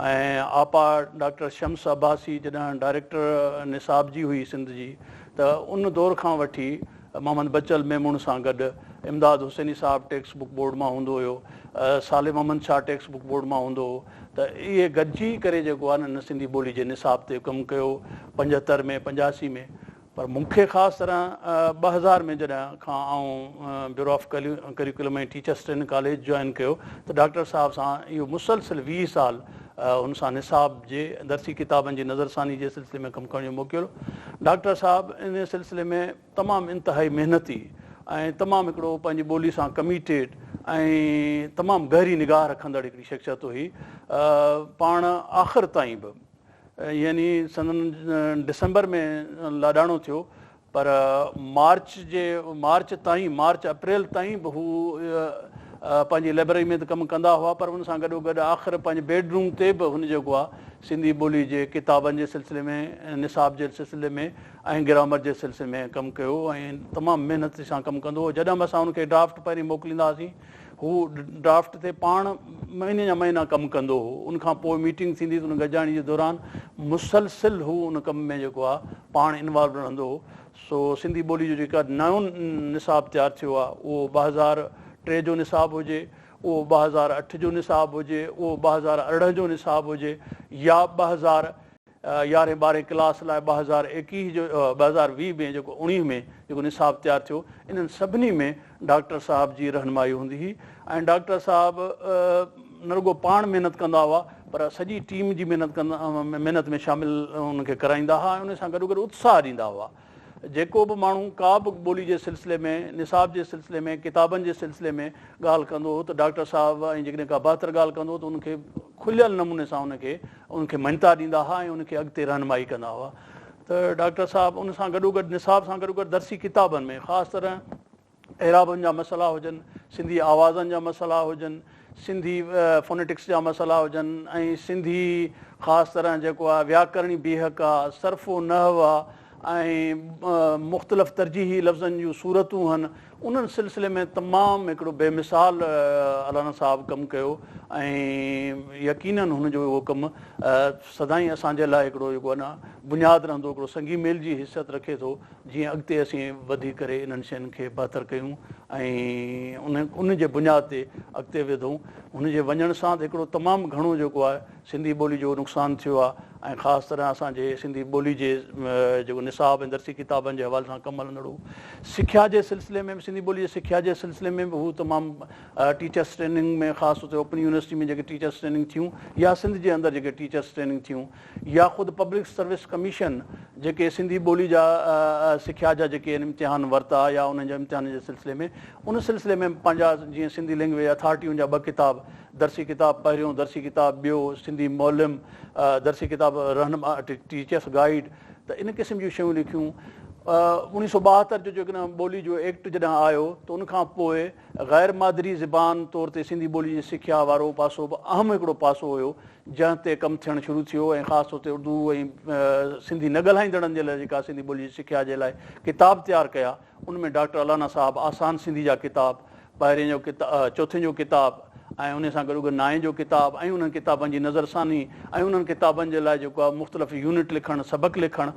۽ آپا ڊاڪٽر شمس عباسي جڏهن ڊائريڪٽر نصاب جي هئي سنڌ جي ته ان دور کان وٺي محمد بچل ميمڻ سان گڏ امداد حسيني صاحب ٽيڪسٽ بڪ بورڊ مان هوندو هيو Saleh Muhammad Shah text book board مان هوندو هو ته اهي گڏجي ڪري جيڪو آهي نه سنڌي ٻولي جي نصاب تي ڪم ڪيو 75 ۾ 85 ۾ پر مون کي خاص طرح 2000 ۾ جڏهن کان آئون bureau of curriculum ۽ teachers training college join ڪيو ته ڊاڪٽر صاحب سان اهو مسلسل 20 سال هن سان نصاب جي درسي ڪتابن جي نظرثاني جي سلسلي ۾ ڪم ڪرڻ جو موقعو مليو. ڊاڪٽر صاحب ان سلسلي ۾ تمام انتهائي محنتي ۽ تمام هڪڙو پنهنجي ٻولي سان ڪميٽيڊ ۽ تمام گهري نگاهه رکندڙ هڪڙي شخصيت هئي. پاڻ آخر تائين به يعني سندن ڊسمبر ۾ لاڏاڻو ٿيو پر پر مارچ جي مارچ تائين مارچ اپريل تائين به هو پنهنجي لئبرري ۾ ته ڪم ڪندا هئا پر ان سان گڏو گڏ آخر پنهنجي بيڊ روم تي به هن جيڪو آهي سنڌي ٻولي جي ڪتابن جي سلسلي ۾ نصاب جي سلسلي ۾ ۽ گرامر جي سلسلي ۾ ڪم ڪيو ۽ تمام محنت سان ڪم ڪندو هو. جڏهن به اسان ان کي ڊرافٽ پهرين موڪليندا هئاسين هو ڊرافٽ تي پاڻ مهيني جا مهينا ڪم ڪندو هو. ان کان پوء ميٽنگ ٿيندي ته ان گڏجاڻي جي دوران مسلسل هو ان ڪم ۾ جيڪو آهي پاڻ انوالو رهندو هو. سو سنڌي ٻولي جو جيڪا نئون نصاب تيار ٿيو آهي اهو 2003 جو نصاب هجي، اهو 2008 جو نصاب هجي، اهو 2018 جو نصاب هجي يا 2000 يارهين ٻارهين ڪلاس لاء 2021 جو 2020 ۾ جيڪو اوڻيهه ۾ جيڪو نصاب تيار ٿيو انهن سڀني ۾ ڊاڪٽر صاحب جي رهنمائي هوندي هئي ۽ ڊاڪٽر صاحب نه رڳو پاڻ محنت ڪندا هئا پر سڄي ٽيم جي محنت ڪندا محنت ۾ شامل انهن کي ڪرائيندا هئا ۽ ان سان گڏوگڏ اتساهه ڏيندا هئا. جيڪو به ماڻهو ڪا به ٻولي جي سلسلي ۾، نصاب جي سلسلي ۾، ڪتابن جي سلسلي ۾ ڳالهه ڪندو هو ته ڊاڪٽر صاحب ۽ جيڪڏهن ڪا بهتر ڳالهه ڪندو هو ته ان کي کليل نموني سان ان کي ان کي مڃتا ڏيندا هئا ۽ ان کي اڳتي رهنمائي ڪندا هئا ته ڊاڪٽر صاحب ان سان گڏوگڏ نصاب سان گڏوگڏ درسي ڪتابن ۾ خاص طرح اعرابن جا مسئلا هجن، سنڌي آوازن جا مسئلا هجن، سنڌي فونيٽڪس جا مسئلا هجن ۽ سنڌي خاص طرح جيڪو آهي وياڪرڻي بيهڪ آ، صرف و نحو آ ۽ مختلف ترجيحي لفظن جون صورتون هن، انهن سلسلي ۾ تمام هڪڙو بي مثال الانا صاحب ڪم ڪيو ۽ يقينن هن جو اهو ڪم سدائين اسان جي لاء هڪڙو جيڪو آهي نه بنياد رهندو، هڪڙو سنگ ميل جي حيثيت رکي ٿو. جيئن اڳتي اسين وڌي ڪري انهن شين کي بهتر ڪيون ۽ ان جي بنياد تي اڳتي وڌون. هن جي وڃڻ سان ته هڪڙو تمام گهڻو جيڪو آهي سنڌي ٻولي جو نقصان ٿيو آهي ۽ خاص طرح اسان جي سنڌي ٻولي جي جيڪو نصاب ۽ درسي ڪتابن جي حوالي سان ڪم هلندڙ هو. سکيا جي سلسلي ۾ به سنڌي ٻولي جي سکيا جي سلسلي ۾ به هو تمام ٽيچرس ٽريننگ ۾ خاص طور تي اوپن يونيورسٽي ۾ جيڪي ٽيچرس ٽريننگ ٿيون يا سنڌ جي اندر جيڪي ٽيچرس ٽريننگ ٿيون يا خود پبلڪ سروس ڪميشن جيڪي سنڌي ٻولي جا سکيا جا جيڪي امتحان ورتا يا انهن جا امتحانن جي سلسلي ۾ ان سلسلي ۾ پنهنجا جيئن سنڌي لينگويج اٿارٽي ان جا ٻه ڪتاب درسي ڪتاب پهريون درسي ڪتاب ٻيو سنڌي معلم درسي ڪتاب رهنما ٽيچرس گائيڊ ته ان قسم جون شيون لکيون 1972 جو جيڪڏهن ٻولي جو ايڪٽ جڏهن آيو ته ان کان پوء غير مادري زبان طور تي سنڌي ٻولي جي سکيا وارو پاسو به اهم هڪڙو پاسو هيو، جنهن تي ڪم ٿيڻ شروع ٿيو ۽ خاص طور تي اردو ۽ سنڌي نه ڳالهائيندڙن جي لاء جيڪا سنڌي ٻولي جي سکيا جي لاء ڪتاب تيار ڪيا، ان ۾ ڊاڪٽر الانا صاحب آسان سنڌي جا ڪتاب، پهرين جو چوٿين جو ڪتاب ۽ انهي سان گڏوگڏ نائين جو ڪتاب ۽ انهن ڪتابن جي نظرثاني ۽ انهن ڪتابن جي لاء جيڪو آهي مختلف يونٽ لکڻ، سبق لکڻ،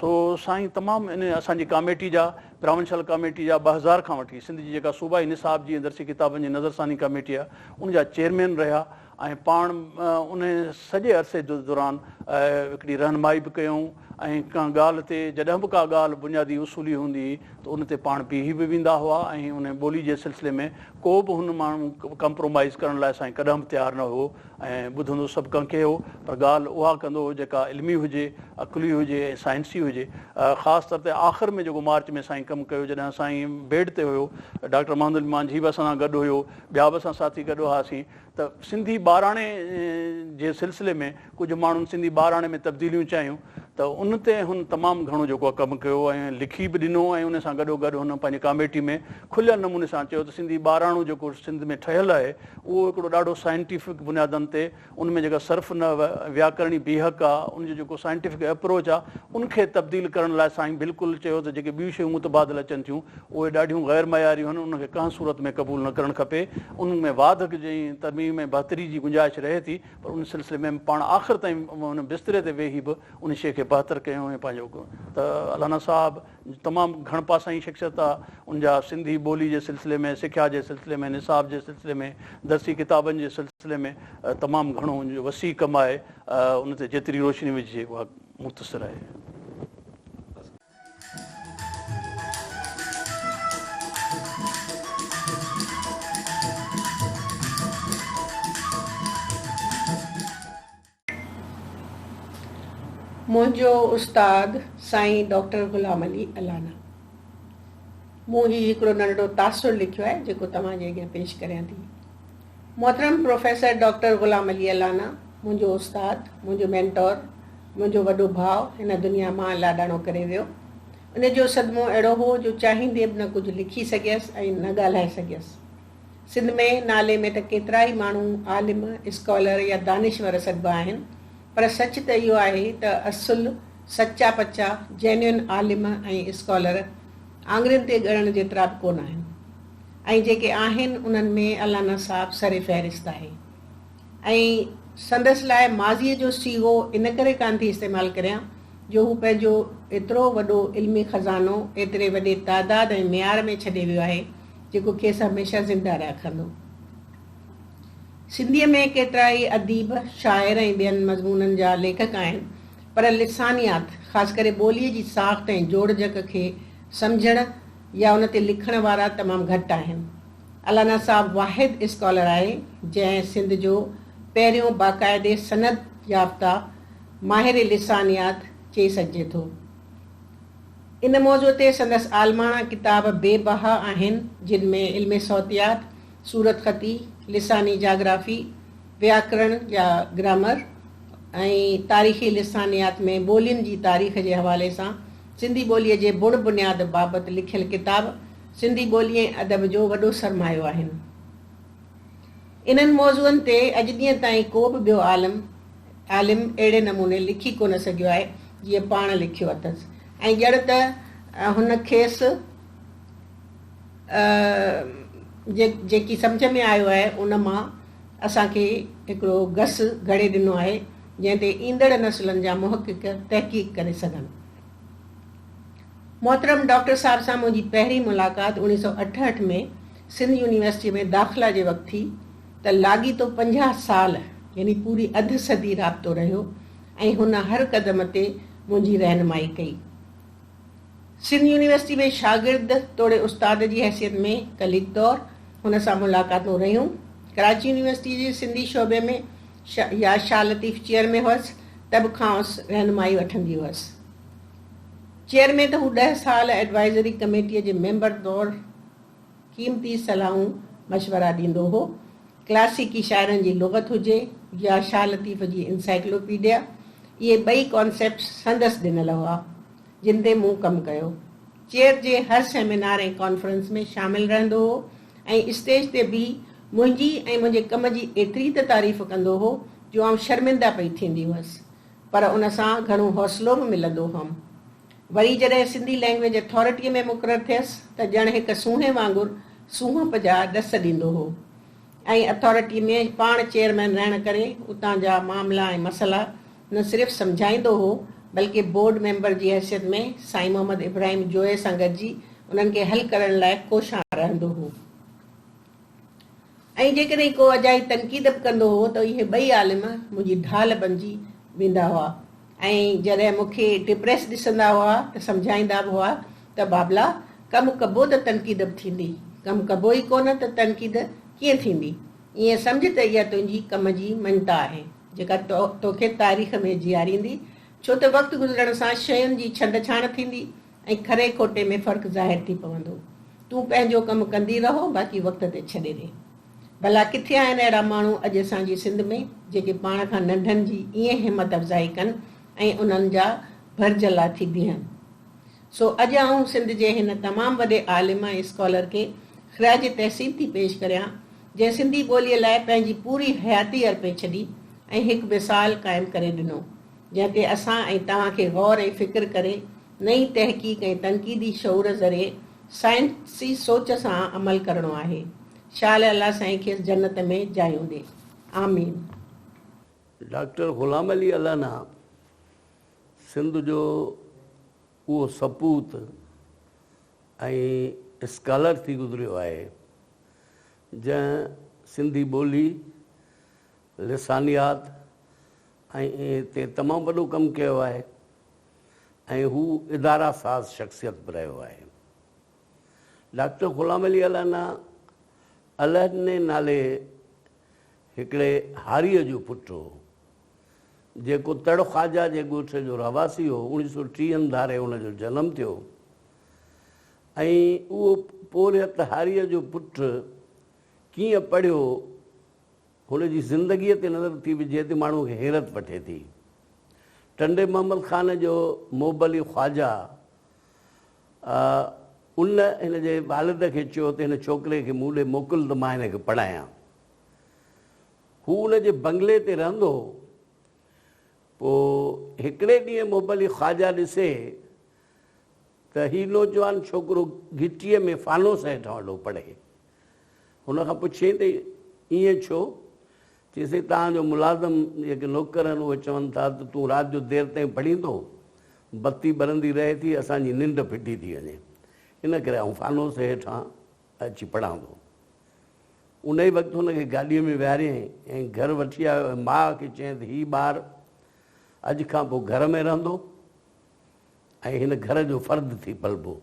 سو سائين تمام ان اسان جي ڪاميٽي جا پراونشل ڪاميٽي جا 2000 کان وٺي سنڌ جي جيڪا صوبائي نصاب جي ۽ درسي ڪتابن جي نظرثاني ڪاميٽي آهي ان جا چيئرمين رهيا ۽ پاڻ ان سڄي عرصي دوران هڪڙي رهنمائي به ڪيائون ۽ ڪنهن ڳالهه تي جڏهن به ڪا ڳالهه بنيادي اصولي هوندي هئي ته ان تي پاڻ بيهي به ويندا هئا ۽ ان ٻولي جي سلسلي ۾ ڪو به هن ماڻهو ڪمپرومائيز ڪرڻ لاء سائين ڪڏهن به تيار نه هو ۽ ٻڌندو سڀ ڪنهن کي هو پر ڳالهه اها ڪندو هو جيڪا علمي هجي، عقلي هجي ۽ سائنسي هجي. خاص طور تي آخر ۾ جيڪو مارچ ۾ سائين ڪم ڪيو جڏهن سائين بيڊ تي هيو، ڊاڪٽر محمد علي مانجهي به اسان سان گڏ هيو، ٻيا به اسان ساٿي گڏ هئاسين ته سنڌي ٻاراڻي جي سلسلي ۾ ڪجهه ماڻهن سنڌي ٻاراڻي ۾ تبديليون چاهيون ته ان تي هن تمام گهڻو جيڪو آهي ڪم ڪيو ۽ لکي به ڏنو ۽ ان سان گڏو گڏ هن پنهنجي ڪاميٽي ۾ کليل نموني سان چيو ته سنڌي ٻاراڻو جيڪو سنڌ ۾ ٺهيل آهي اهو هڪڙو ڏاڍو سائنٽيفڪ بنيادن تي ان ۾ جيڪا صرف نحو وياڪرڻي بيهڪ آهي ان جو جيڪو سائنٽيفڪ اپروچ آهي ان کي تبديل ڪرڻ لاء سائين بلڪل چيو ته جيڪي ٻيون شيون متبادل اچن ٿيون اهي ڏاڍيون غير معياريون آهن انهن کي ڪنهن صورت ۾ قبول نه ڪرڻ کپي انهن ۾ واڌ جي ترميم ۽ بهتري جي گنجائش رهي ٿي پر ان سلسلي ۾ پاڻ آخر تائين ان بستري تي ويهي به ان شيء کي بهتر ڪيو ۽ پنهنجو ته الانا صاحب تمام گهڻ پاسائين شخصيت آ ان جا سنڌي ٻولي جي سلسلي ۾ سکيا جي سلسلي ۾ نصاب جي سلسلي ۾ درسي ڪتابن جي سلسلي ۾ تمام گهڻو ان جو وسيع ڪم آهي ان تي جيتري روشني وجهجي اها مختصر آهي. منهنجو استاد سائين ڊاڪٽر غلام علي الانا. مون هي هڪڙو ننڍڙو تاثر لکيو آهي جيڪو توهان جي اڳيان پيش ڪريان ٿي. محترم پروفيسر ڊاڪٽر غلام علي الانا منهنجو استاد، منهنجو مينٽور، منهنجو وڏو ڀاء هن دنيا مان لاڏاڻو ڪري ويو. ان جو صدمو اهڙو هو جو چاهيندي به نه ڪجهه لکي سگهيس ۽ نه ڳالهائي سگهيس. سنڌ ۾ نالي ۾ ته ڪيترائي ماڻهو عالم، اسڪالر يا دانشور سڏبا آهن، پر سچ ته اهو آهي ته اصل سچا پچا جينيوئن عالم ۽ اسڪالر آڱرين تي ڳڻڻ جيترا به ڪونه آهن ۽ جيڪي آهن انهن ۾ الانا صاحب سر فهرست آهي ۽ سندس لاء ماضيء جو صيغو ان ڪري ڪانه ٿي استعمال ڪريان جو هو پنهنجو ايترو وڏو علمي خزانو ايتري وڏي تعداد ۽ معيار ۾ ڇڏي ويو آهي جيڪو کيس هميشه زنده رکندو. سنڌيء ۾ ڪيترائي اديب، شاعر ۽ ٻين مضمونن جا ليکڪ آهن، پر لسانيات، خاص ڪري ٻوليء جي ساخت ۽ جوڙجڪ کي سمجهڻ يا ان تي لکڻ وارا تمام گهٽ آهن. الانا صاحب واحد اسڪالر آهي، جنهن سنڌ جو پهريون باقاعدي سند يافته ماهر لسانيات چئي سگهجي ٿو. ان موضوع تي سندس عالماڻا ڪتاب بي بها آهن، جن ۾ علم صوتيات، صورتخطي، لساني جاگرافي، وياڪرڻ يا گرامر ۽ تاريخي لسانيات ۾ ٻولين جي تاريخ جي حوالي سان سنڌي ٻوليء جي بڻ بنياد بابت لکيل ڪتاب سنڌي ٻولي ۽ ادب جو وڏو سرمايو آهن. انهن موضوعن تي اڄ ڏينهن تائين ڪو به ٻيو عالم عالم اهڙي نموني لکي ڪونه سگهيو آهي، جيئن پاڻ لکيو اٿس ۽ ڄڻ ته هن کيس جيڪي سمجهه ۾ آيو آهي، ان مان اسان کي هڪڙو گس گهڙي ڏنو آهي، جنهن تي ايندڙ نسلن جا محقق تحقيق ڪري سگهن. محترم ڊاڪٽر صاحب سان منهنجي پهرين ملاقات 1968 ۾ سنڌ يونيورسٽيء ۾ داخلا جي وقت ٿي ته لاڳيتو 50 سال يعني پوري اڌ صدي رابطو رهيو ۽ هن هر قدم تي منهنجي رهنمائي ڪئي. سنڌ يونيورسٽي ۾ شاگرد توڙي استاد جي حيثيت ۾ ڪليگ طور هن سان ملاقاتون رهيون. ڪراچي يونيورسٽيء جي سنڌي شعبي ۾ يا شاهه لطيف چيئر ۾ هئس ته به کانئس رهنمائي وٺندي هئس. چيئر ۾ ته هو ڏهه سال ايڊوائيزري ڪميٽيء جي ميمبر طور قيمتي صلاحون مشورا ڏيندو هو. ڪلاسيڪي شاعرن جي لغت هجي يا شاهه لطيف جي انسائيڪلوپيڊيا، اهي ٻئي ڪانسيپٽس سندس ڏنل هئا، جن تي مون ڪم ڪيو. چيئر جي هر سيمينار ۽ ڪانفرنس ۾ شامل رهندو هو ۽ اسٽيج تي بيهي منهنجي ۽ منهنجي ڪم جي ايتري ته تعريف ڪندو هو جو آئون شرمنده پئي ٿيندي هئس. پر ان سان گهڻو حوصلو به ملندو هئم. وري جڏهن سنڌي لئنگئيج اٿارٽيء ۾ مقرر ٿيس ته ڄڻ هڪ سونهين وانگر سونهپ جا ڏس ڏيندو هو ۽ اٿارٽيء ۾ پاڻ چيئرمئن رهڻ ڪري اتان جا معاملا ۽ مسئلا نه صرف سمجهائيندو هو بلڪه بورڊ ميمبر جي حيثيت ۾ سائين محمد ابراهيم جويي سان گڏجي انهن کي حل ڪرڻ لاء ڪوشان رهندو هو. ۽ جيڪڏهن ڪو اجائي تنقيد به ڪندو هو ته اهي ٻئي عالم منهنجي ڍال بنجي ويندا هئا ۽ جڏهن مون کي ڊپريس ڏسندا هئا ته سمجهائيندا به هئا ته بابلا ڪم ڪبو ته تنقيد به ٿيندي، ڪم ڪبو ئي ڪونه ته تنقيد ڪيئن ٿيندي؟ ائين سمجهه ته اها تنهنجي ڪم جي مڃتا آهي، جيڪا توکي تاريخ ۾ جياريندي، ڇو ته وقت گذرڻ سان شين جي ڇنڊ ڇاڻ ٿيندي ۽ کري کوٽي ۾ فرق ظاهر ٿي پوندو. تون پنهنجو ڪم ڪندي رهو، باقي وقت تي ڇڏي ڏي. ڀلا ڪٿي آهن اهڙا ماڻهو اڄ اسان جي سنڌ ۾، جيڪي پاڻ کان ننڍن جي ائين همت افزائي ڪن ۽ انهن جا ڀرجهلا ٿي بيهن. سو اڄ آئون سنڌ جي هن تمام وڏي عالم ۽ اسڪالر کي خراج تحسين ٿي پيش ڪريان، جنهن سنڌي ٻوليء لاء پنهنجي پوري حياتي ارپي ڇڏي ۽ هڪ مثال قائم ڪري ڏنو. جنهن تي اسان ۽ توهان کي غور ۽ فڪر ڪري نئين تحقيق ۽ تنقيدي شعور ذريعي سائنسي سوچ سان عمل ڪرڻو آهي. شال الله سائين کيس جنت ۾ جايون ڏي. آمين. ڊاڪٽر غلام علي الانا سنڌ جو اهو سپوت ۽ اسڪالر ٿي گذريو آهي، جنهن سنڌي ٻولي، لسانيات ۽ تي تمام وڏو ڪم ڪيو آهي ۽ هو اداره ساز شخصيت به رهيو آهي. ڊاڪٽر غلام علي الانا الهڏني نالي هڪڙي هاريء جو پٽ هو، جيڪو تڙ خواجه جي ڳوٺ جو رهواسي هو. اوڻيهه سو ٽيهن ڌاري هن جو جنم ٿيو ۽ اهو پورهيت هاريء جو پٽ ڪيئن پڙهيو، هن جي زندگيء تي نظر ٿي وجهي ته ماڻهوء کي حيرت وٺي ٿي. ٽنڊي محمد خان جو محب علي خواجه ان هن جي والد کي چيو ته هن ڇوڪري کي مون ڏي موڪل ته مان هن کي پڙهايان. هو ان جي بنگلي تي رهندو هو. پوء هڪڙي ڏينهن محب علي خواجه ڏسي ته هي نوجوان ڇوڪرو گهٽيء ۾ فانوس هيٺان ويٺو پڙهي. هن کان پڇيائين ته ائين ڇو؟ چيس توهان جو ملازم جيڪي نوڪر آهن اهي چون ٿا ته تون رات جو دير تائين پڙهين ٿو، بتي ٻرندي رهي ٿي، اسان جي ننڊ ڦٽي ٿي وڃي، ان ڪري آئون فانوس هيٺان اچي پڙهان ٿو. انهيء وقت هن کي گاڏيء ۾ ويهاريائين ۽ گهر وٺي آيو ۽ ماء کي چيائين ته هي ٻار اڄ کان پوء گهر ۾ رهندو ۽ هن گهر جو فرد ٿي پلبو.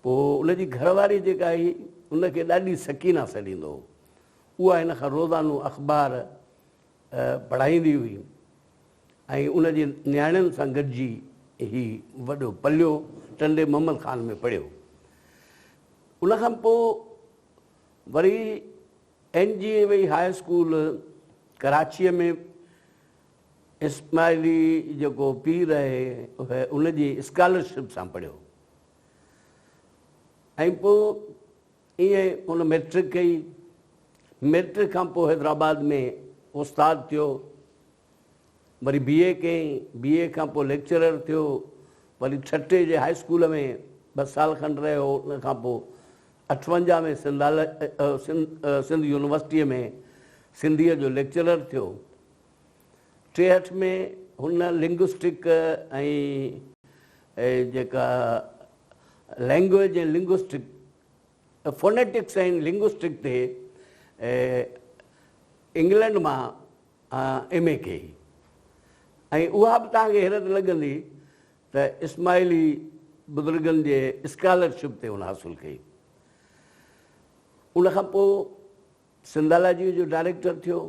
پوء ان جي گهر واري جيڪا هئي ان کي ڏاڏي سڪينه سڏيندو هو. اها هن کان روزانو اخبار پڙهائيندي هئي ۽ ان جي نياڻين سان گڏجي هي وڏو پليو ٽنڊي محمد خان ۾ پڙهيو. ان کان پوء وري N G A V high school ڪراچيء ۾ اسماعيلي جيڪو پير آهي ان جي اسڪالرشپ سان پڙهيو ۽ پوء ائين هن مئٽرڪ ڪئي. مئٽرڪ کان پوء حيدرآباد ۾ استاد ٿيو. وري بي اي ڪيائين. بي اي کان پوء ليڪچرر ٿيو. وري ٺٽي جي هاء اسڪول ۾ ٻه سال کن رهيو. ان کان پوء 58 ۾ سنڌ يونيورسٽيء ۾ سنڌيء جو ليڪچرر ٿيو. 63 ۾ هن لنگوسٽڪ ۽ جيڪا لينگويج ۽ لنگوسٽڪ، فونيٽڪس ۽ لنگوسٽڪ تي انگلنڊ مان ايم اي ڪئي ۽ اها به توهان کي حيرت لڳندي ته اسماعيلي بزرگن جي اسڪالرشپ تي هن حاصل ڪئي. ان کان پوء سنڌالاجيء جو ڊائريڪٽر ٿيو.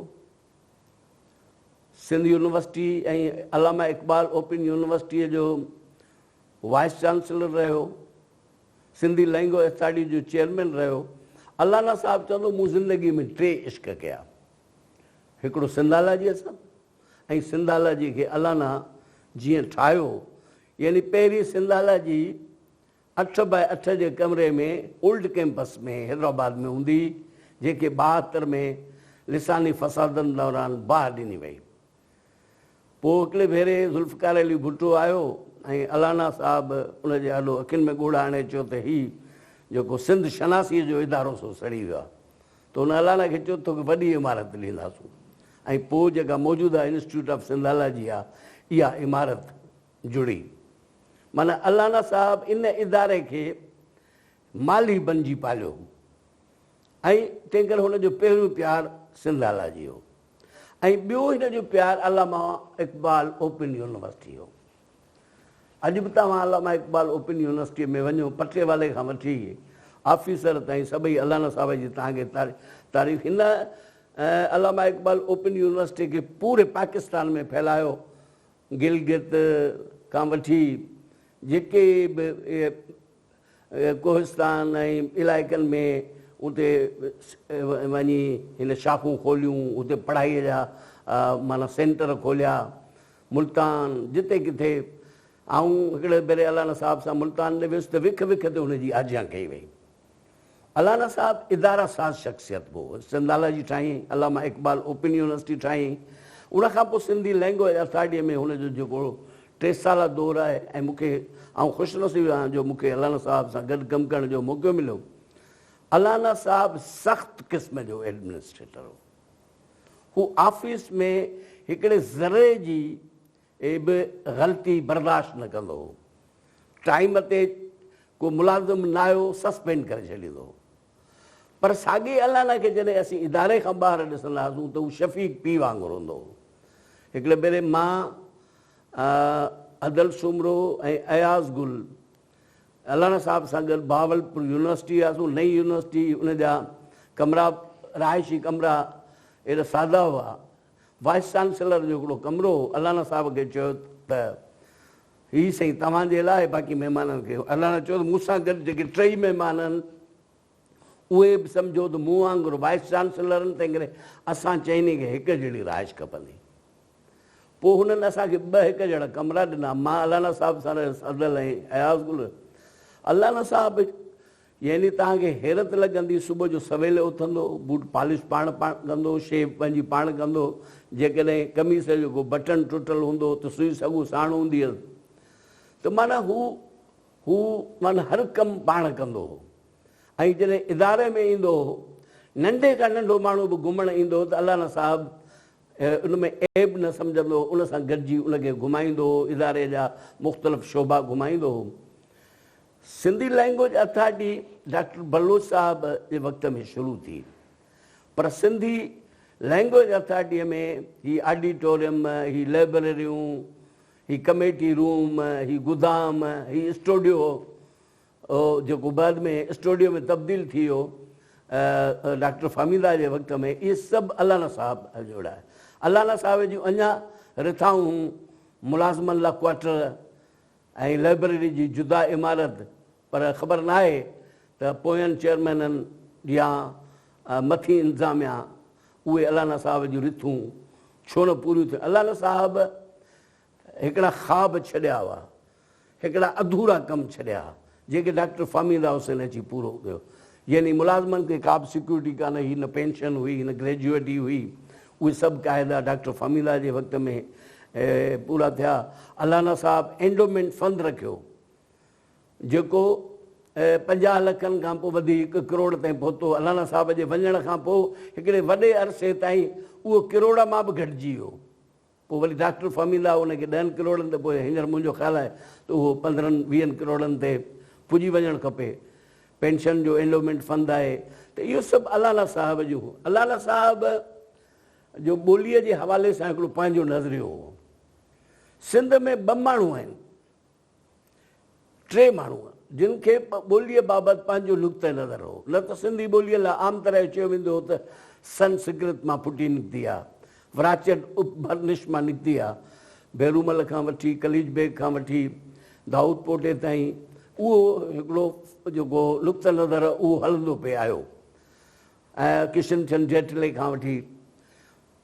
سنڌ يونيورسٽي ۽ علامه اقبال اوپن يونيورسٽيء جو وائيس چانسلر رهيو. سنڌي لئنگويج اٿارٽي جو چيئرمين رهيو. الانا صاحب چوندو مون زندگيء ۾ ٽي عشق ڪيا. هڪڙو سنڌالاجيء سان ۽ سنڌالاجيء کي الانا جيئن ٺاهيو يعني پهرين سنڌالاجي اٺ باء اٺ جي ڪمري ۾ اولڊ ڪئمپس ۾ حيدرآباد ۾ هوندي هئي، جنهن کي 72 ۾ لساني فسادن دوران باهه ڏني وئي. پوء هڪڙي ڀيري ذوالفقار علي ڀٽو آيو ۽ الانا صاحب ان جي آڏو اکين ۾ ڳوڙها آڻي چيو ته هي جيڪو سنڌ شناسيء جو ادارو سو سڙي ويو آهي ته هن الانا کي چيو توکي وڏي عمارت ڏينداسون ۽ پوء جيڪا موجوده انسٽيٽيوٽ آف سنڌالاجي آهي اها عمارت جڙي. معنيٰ الانا صاحب ان اداري کي مالهي بنجي پاليو هو ۽ تنهن ڪري هن جو پهريون پيار سنڌالاجي هو ۽ ٻيو هن جو پيار علامه اقبال اوپن يونيورسٽي هو. اڄ به توهان علامه اقبال اوپن يونيورسٽيء ۾ وڃو، پٽيوالي کان وٺي آفيسر تائين سڀئي الانا صاحب جي توهان کي تعريف هن علامه اقبال اوپن يونيورسٽي کي پوري پاڪستان ۾ ڦهلايو گلگت کان وٺي جيڪي به اهي ڪوهستان ۽ علائقن ۾ اتي وڃي هن شاخون کوليون، اتي پڙهائيء جا معنيٰ سينٽر کوليا، ملتان جتي ڪٿي. آئون هڪڙي ڀيري الانا صاحب سان ملتان ڏي ويس ته وک وک تي هن جي آجيان ڪئي وئي. الانا صاحب اداره ساز شخصيت به هو. سنڌالاجي ٺاهيائين، علامه اقبال اوپن يونيورسٽي ٺاهيائين. ان کان پوء سنڌي لئنگويج اٿارٽيء ۾ هن جو جيڪو ٽي سالا دور آهي ۽ مون کي آئون خوش نصيب آهيان جو مون کي الانا صاحب سان گڏ ڪم ڪرڻ جو موقعو مليو. الانا صاحب سخت قسم جو ايڊمنسٽريٽر هو. هو آفيس ۾ هڪڙي ذري جي به غلطي برداشت نه ڪندو هو. ٽائيم تي ڪو ملازم نه آيو سسپينڊ ڪري ڇڏيندو هو. پر ساڳئي الانا کي جڏهن اسين اداري کان ٻاهر ڏسندا هئاسون ته هو شفيق پيء وانگر هوندو هو. هڪڙي ڀيري مان، ادل سومرو ۽ اياز گل الانا صاحب سان گڏ بهاولپور يونيورسٽي وياسون. نئين يونيورسٽي ان جا ڪمرا رهائشي ڪمرا ايڏا سادا هئا. وائيس چانسلر جو هڪڙو ڪمرو هو، الانا صاحب کي چيو ته هي سائين توهان جي لاء باقي مهمانن کي. الانا چيو ته مون سان گڏ جيڪي ٽئي مهمان آهن اهي به سمجهو ته مون وانگر وائيس چانسلر آهن، تنهن ڪري اسان چئني کي هڪ جهڙي رهائش کپندي. پوء هنن اسان کي ٻه هڪ جهڙا ڪمرا ڏنا، مان الانا صاحب سان رهيس، ادل ۽ اياز گل. الانا صاحب يعني توهان کي حيرت لڳندي صبح جو سويل اٿندو بوٽ پالش پاڻ پاڻ ڪندو شيو پنهنجي پاڻ ڪندو جيڪڏهن قميص جو ڪو بٽڻ ٽٽل هوندو هو ته سوئي سڳو ساڻ هوندي هيس ته معنيٰ هو هو معنيٰ هر ڪم پاڻ ڪندو هو ۽ جڏهن اداري ۾ ايندو هو ننڍي کان ننڍو ماڻهو به گهمڻ ايندو هو ته الانا صاحب ان ۾ عيب نه سمجهندو هو ان سان گڏجي ان کي گهمائيندو هو اداري جا مختلف شعبا گهمائيندو هو. Sindhi language authority doctor Baloch صاحب جي وقت ۾ شروع ٿي پر سنڌي لئنگويج اٿارٽيء ۾ هي آڊيٽوريم، هي لئبرريون، هي ڪميٽي روم، هي گدام، هي اسٽوڊيو جيڪو بعد ۾ اسٽوڊيو ۾ تبديل ٿي ويو ڊاڪٽر فهميده جي وقت ۾ اهي سڀ الانا صاحب جوڙايا. الانا صاحب جون اڃا رٿائون هيون ملازمن لاء ڪوارٽر ۽ لئبرري جي جدا عمارت پر خبر ناهي ته پوين چيئرمينن يا مٿين انتظاميا اهي الانا صاحب جون رٿون ڇو نه پوريون ٿيون. الانا صاحب هڪڙا خواب ڇڏيا هئا، هڪڙا اڌورا ڪم ڇڏيا ها، جيڪي ڊاڪٽر فهميده حسين اچي پورو ڪيو. يعني ملازمن کي ڪا به سيڪيورٽي ڪانه هئي، نه پينشن هئي، نه گريجوئٽي هئي. اهي سڀ قاعدا ڊاڪٽر فهميده جي وقت ۾ پورا ٿيا. الانا صاحب اينڊومينٽ فند رکيو، جيڪو 50 لکن کان پوء وڌي هڪ ڪروڙ تائين پهتو. الانا صاحب جي وڃڻ کان پوء هڪڙي وڏي عرصي تائين اهو ڪروڙ مان به گهٽجي ويو. پوء وري ڊاڪٽر فهميده ان کي ڏهن ڪروڙن تي پوء هينئر منهنجو خيال آهي ته اهو پندرهن ويهن ڪروڙن تي پڄي وڃڻ کپي. پينشن جو اينڊومينٽ فند آهي ته اهو سڀ الانا صاحب جون هو. الانا صاحب جو ٻوليء جي حوالي سان هڪڙو پنهنجو نظريو هو. سنڌ ۾ ٻه ماڻهو آهن. ٽي ماڻهو جن کي ٻوليء بابت پنهنجو نقطه نظر هو. نه ته سنڌي ٻوليء لاء عام طرح اهو چيو ويندو هو ته سنسڪرت مان ڦٽي نڪتي آ، وراچڊ اپڀرنش مان نڪتي آ. ڀيرومل کان وٺي قليچ بيگ کان وٺي دائود پوٽي تائين اهو هڪڙو جيڪو نقطه نظر اهو هلندو پئي آيو ۽ ڪشن چند جيٽلي کان وٺي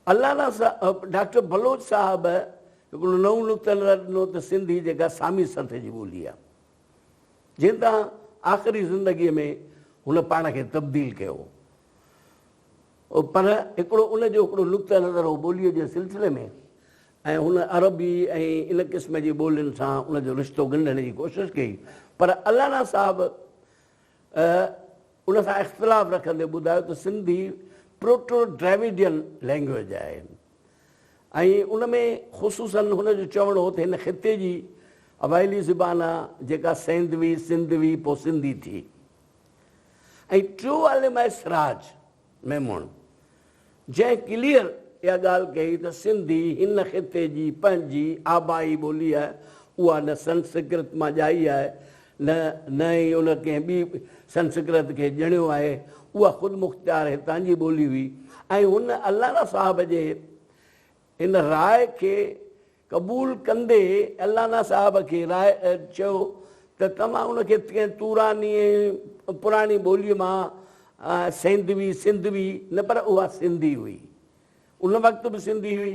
الانا صاحب ڊاڪٽر بلوچ صاحب هڪڙو نئون نقطه نظر ڏنو ته سنڌي جيڪا سامي سطح جي ٻولي آهي جنهن تان آخري زندگيء ۾ هن پاڻ کي تبديل ڪيو هو پر هڪڙو ان جو هڪڙو نقطه نظر هو ٻوليء جي سلسلي ۾ ۽ هن عربي ۽ ان قسم جي ٻولين سان ان جو رشتو ڳنڍڻ جي ڪوشش ڪئي پر الانا صاحب ان سان اختلاف رکندي ٻڌايو ته سنڌي پروٽو ڊريويڊين لينگويج آهي ۽ ان ۾ خصوصاً هن جو چوڻ هو ته هن خطي جي اوائلي زبان آ جيڪا سيندوي، سنڌوي، پوء سنڌي ٿي ۽ ٽيون عالم آهي سراج ميمڻ جنهن ڪليئر اها ڳالهه ڪئي ته سنڌي هن خطي جي پنهنجي آبائي ٻولي آهي، اها نه سنسڪرت مان ڄائي آهي نه نه ئي ان ڪنهن ٻي سنسڪرت کي ڄڻيو آهي، اها خودمختيار هتان جي ٻولي هئي ۽ هن الانا صاحب جي ان راء کي قبول ڪندي الانا صاحب کي راء چيو ته توهان ان کي ڪنهن توراني ۽ پراڻي ٻوليء مان سيندوي، سنڌوي، نه پر اها سنڌي هئي. ان وقت به سنڌي هئي،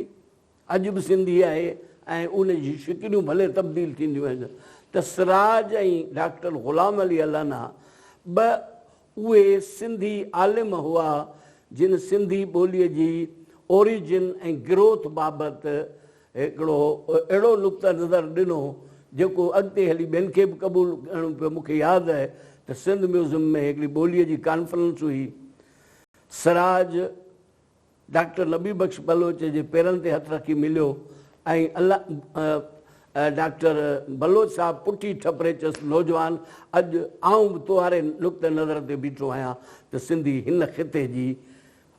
اڄ به سنڌي آهي ۽ ان جي شڪليون ڀلي تبديل ٿينديون آهن ته سراج ۽ ڊاڪٽر غلام علي الانا ٻه اهي سنڌي عالم هئا جن سنڌي ٻوليء جي اوريجن ۽ گروٿ بابت هڪڙو اهڙو نقطه نظر ڏنو جيڪو اڳتي هلي ٻين کي به قبول ڪرڻو پيو. مون کي ياد آهي ته سنڌ ميوزم ۾ هڪڙي ٻوليء جي ڪانفرنس هئي. سراج ڊاڪٽر نبي بخش بلوچ جي پيرن تي هٿ رکي مليو ۽ ڊاڪٽر بلوچ صاحب پٺي ٺپري چيس، نوجوان اڄ آئون به توهاري نقطه نظر تي بيٺو آهيان ته سنڌي هن خطي جي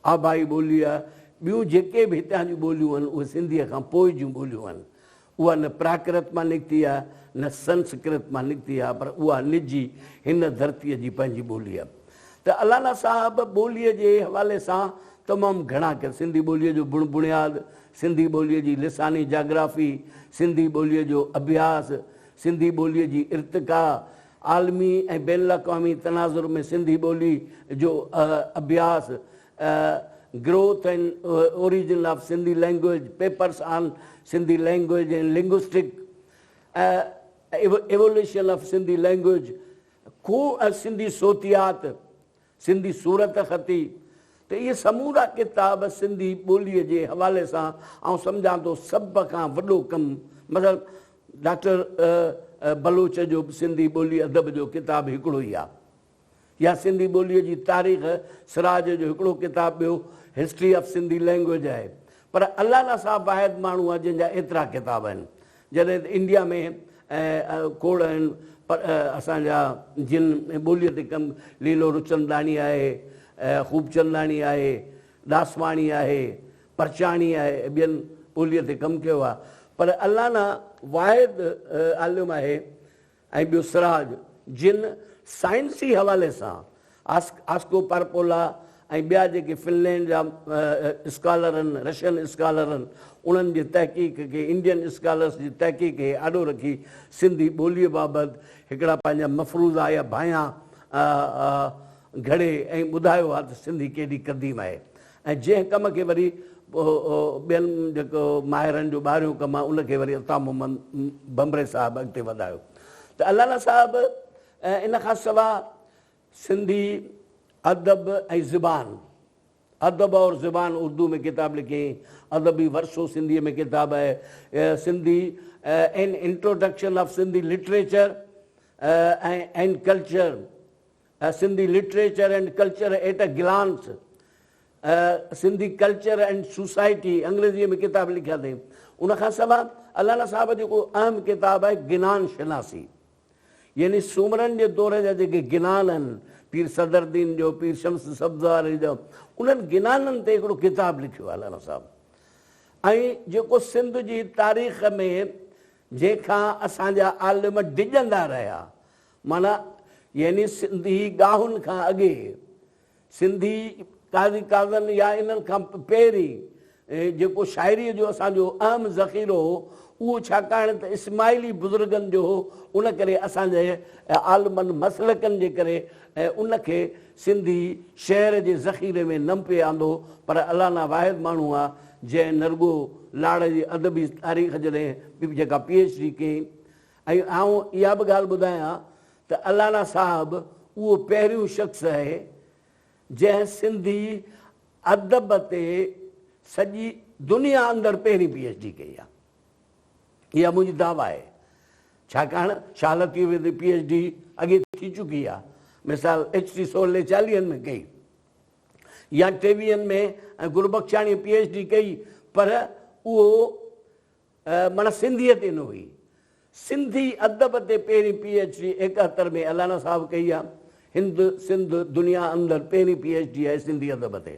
آبائي ٻولي آهي، ٻيون جيڪي به هتان جون ٻوليون آهن اهي سنڌيء کان پوء جون ٻوليون آهن. اها نه پراڪرت مان نڪتي آهي نه سنسڪرت مان نڪتي آهي پر اها نجي هن ڌرتيء جي پنهنجي ٻولي آهي ته الانا صاحب ٻوليء جي حوالي سان تمام گهڻا ڪيا سنڌي ٻوليء جو بڻ بڻياد، سنڌي ٻوليء جي لساني جاگرافي، سنڌي ٻوليء جو اڀياس، سنڌي ٻوليء جي ارتقا، عالمي ۽ بين الاقوامي تناظر ۾ سنڌي ٻولي جو اڀياس، growth and origin of Sindhi language, papers on Sindhi language and linguistic evolution of Sindhi language, کوڙ سنڌي صوتيات، سنڌي صورتخطي ته اهي سمورا ڪتاب سنڌي ٻوليء جي حوالي سان آئون سمجهان ٿو سڀ کان وڏو ڪم مثلا ڊاڪٽر بلوچ جو به سنڌي ٻولي ادب جو ڪتاب هڪڙو ئي آهي يا سنڌي ٻوليء جي تاريخ سراج جو هڪڙو ڪتاب ٻيو هسٽري آف سنڌي لئنگويج آهي پر الانا صاحب واحد ماڻهو آهي جنهن جا ايترا ڪتاب آهن جڏهن ته انڊيا ۾ کوڙ آهن پر اسان جا جن ٻوليء تي ڪم ليلو رچنداڻي آهي، خوبچنداڻي آهي، ڏاسواڻي آهي، پرچاڻي آهي ٻين ٻوليء تي ڪم ڪيو آهي پر الانا واحد عالم آهي ۽ ٻيو سراج جن سائنسي حوالي سان آسڪو پارپولا ۽ ٻيا جيڪي فنلينڊ جا اسڪالر آهن، رشين اسڪالر آهن، انهن جي تحقيق کي انڊين اسڪالرس جي تحقيق کي آڏو رکي سنڌي ٻوليء بابت هڪڙا پنهنجا مفروضا يا ڀانيان گهڙي ۽ ٻڌايو آهي ته سنڌي ڪيڏي قديم آهي ۽ جنهن ڪم کي وري ٻين جيڪو ماهرن جو ٻاهريون ڪم آهي ان کي وري عطا محمد ڀنڀري صاحب اڳتي وڌايو ته الانا صاحب ان کان سواء سنڌي ادب ۽ زبان، ادب اور زبان اردو ۾ ڪتاب لکيائين، ادبي ورثو سنڌيء ۾ ڪتاب آهي، Sindhi an introduction of Sindhi literature and culture, Sindhi literature and culture at a glance, Sindhi culture and society انگريزيء ۾ ڪتاب لکيا اٿائين. ان کان سواء الانا صاحب جو هڪڙو اهم ڪتاب آهي گنان شناسي. يعني سومرن جي دور جا جيڪي گنان آهن، پير صدر الدين جو، پير شمس سبزواري جو، انهن گنانن تي هڪڙو ڪتاب لکيو آهي الانا صاحب ۽ جيڪو سنڌ جي تاريخ ۾ جنهن کان اسان جا عالم ڊڄندا رهيا معنيٰ يعني سنڌي ڳاهن کان اڳي سنڌي قاضي قاضن يا انهن کان پهرين جيڪو شاعريء جو اسان جو اهم ذخيرو هو، اهو ڇاڪاڻ ته اسماعيلي بزرگن جو هو، ان ڪري اسان جي عالمن مسلڪن جي ڪري ان کي سنڌي شعر جي ذخيري ۾ نه پئي آندو، پر الانا واحد ماڻهو آ، جنهن نه رڳو لاڙ جي ادبي تاريخ جڏهن جيڪا پي ايڇ ڊي ڪئي ۽ آئون اها به ڳالهه ٻڌايان ته الانا صاحب اهو پهريون شخص آهي جنهن سنڌي ادب تي سڄي دنيا اندر پهرين پي ايڇ ڊي ڪئي آهي. اها منهنجي دعويٰ آهي. ڇاڪاڻ شاهه لطيف تي پي ايڇ ڊي اڳي ٿي چڪي آهي. مثال ايڇ ٽي سولي چاليهن ۾ ڪئي يا ٽيويهن ۾ گربخشاڻيء پي ايڇ ڊي ڪئي پر اهو معنيٰ سنڌيء تي نه هئي. سنڌي ادب تي پهرين پي ايڇ ڊي ايڪهتر ۾ الانا صاحب ڪئي آ. هند، سنڌ، دنيا اندر پهرين پي ايڇ ڊي آهي سنڌي ادب تي.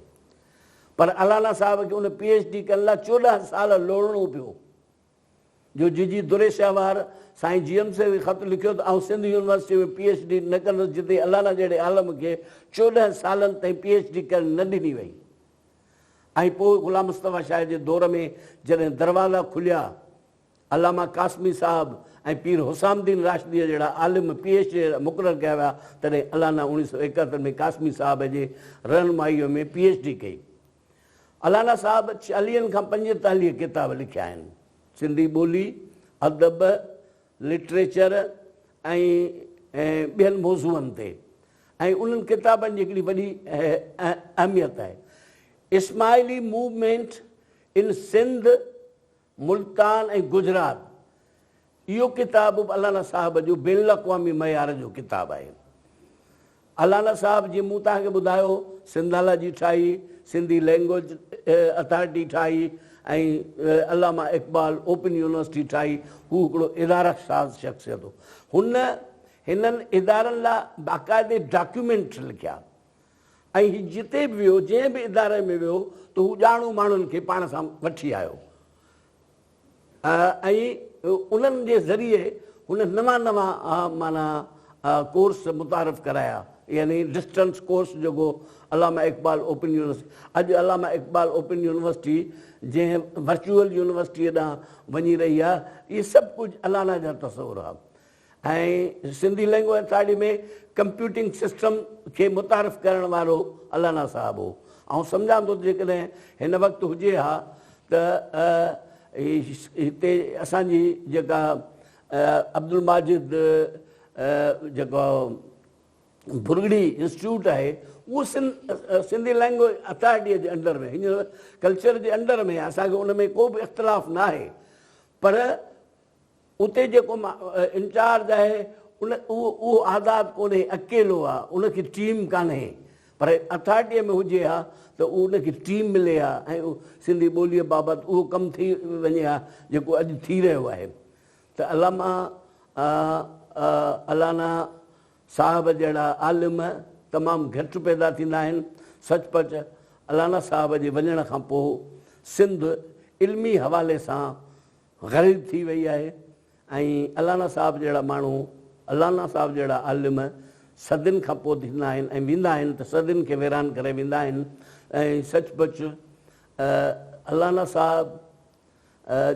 پر الانا صاحب کي ان پي ايڇ ڊي ڪرڻ لاء 14 سال لوڙڻو پيو. جو جيجي دريشهوار سائين جي ايم سيد کي خط لکيو ته آئون Sindh university ۾ P H D نه ڪندس جتي الانا جهڙي عالم کي 14 سالن تائين پي ايڇ ڊي ڪرڻ نه ڏني وئي. ۽ پوء غلام مصطفيٰ شاهه جي دور ۾ جڏهن دروازا کليا، علامه قاسمي صاحب ۽ پير حسام الدين راشديء جهڙا عالم پي ايڇ ڊي مقرر ڪيا ويا، تڏهن الانا 1971 ۾ قاسمي صاحب جي رهنمائيء ۾ پي ايڇ ڊي ڪئي. الانا صاحب چاليهن کان پنجيتاليهه ڪتاب لکيا آهن. سنڌي ٻولي، ادب، لٽريچر ۽ ٻين موضوعن تي ۽ انهن ڪتابن جي هڪڙي وڏي اهميت آهي. اسماعيلي موومينٽ ان سنڌ، ملتان ۽ گجرات اهو ڪتاب به الانا صاحب جو بين الاقوامي معيار جو ڪتاب آهي. الانا صاحب جيئن مون توهان کي ٻڌايو سنڌالاجي ٺاهي، سنڌي لينگويج اٿارٽي ٺاهي ۽ علامه اقبال اوپن يونيورسٽي ٺاهي، هو هڪڙو اداره ساز شخصيت هو. هن هنن ادارن لاء باقاعدي ڊاڪيومينٽ لکيا ۽ هي جتي به ويو، جنهن به اداري ۾ ويو ته هو ڄاڻو ماڻهن کي پاڻ سان وٺي آيو. ۽ انهن جي ذريعي هن نوان نوان معنيٰ ڪورس متعارف ڪرايا يعني ڊسٽنس ڪورس جيڪو علامه اقبال اوپن يونيورسٽي اڄ علامه اقبال اوپن يونيورسٽي جنهن ورچوئل يونيورسٽيء ڏانهن وڃي رهي آهي اهي سڀ ڪجهه الانا جا تصور هئا ۽ Sindhi language authority ۾ computing system کي متعارف ڪرڻ وارو الانا صاحب هو. آئون سمجهان ٿو ته جيڪڏهن هن وقت هجي ها ته هتي اسان جي جيڪا عبدالماجد جيڪو ڀرڳڙي انسٽيٽيوٽ آهي اهو سنڌي لينگويج اٿارٽيء جي انڊر ۾ هينئر ڪلچر جي انڊر ۾ آهي اسان کي ان ۾ ڪو به اختلاف ناهي پر اتي جيڪو انچارج آهي ان اهو اهو آزاد ڪونهي اڪيلو آهي ان کي ٽيم ڪانهي پر اٿارٽيء ۾ هجي ها ته ان کي ٽيم ملي ها ۽ سنڌي ٻوليء بابت اهو ڪم ٿي وڃي ها جيڪو اڄ ٿي رهيو آهي ته علامه الانا صاحب جهڙا عالم تمام گهٽ پيدا ٿيندا آهن. سچ پچ الانا صاحب جي وڃڻ کان پوء سنڌ علمي حوالي سان غريب ٿي وئي آهي ۽ الانا صاحب جهڙا ماڻهو، الانا صاحب جهڙا عالم صدين کان پوء ٿيندا آهن ۽ ويندا آهن ته صدين کي ويران ڪري ويندا آهن ۽ سچ پچ الانا صاحب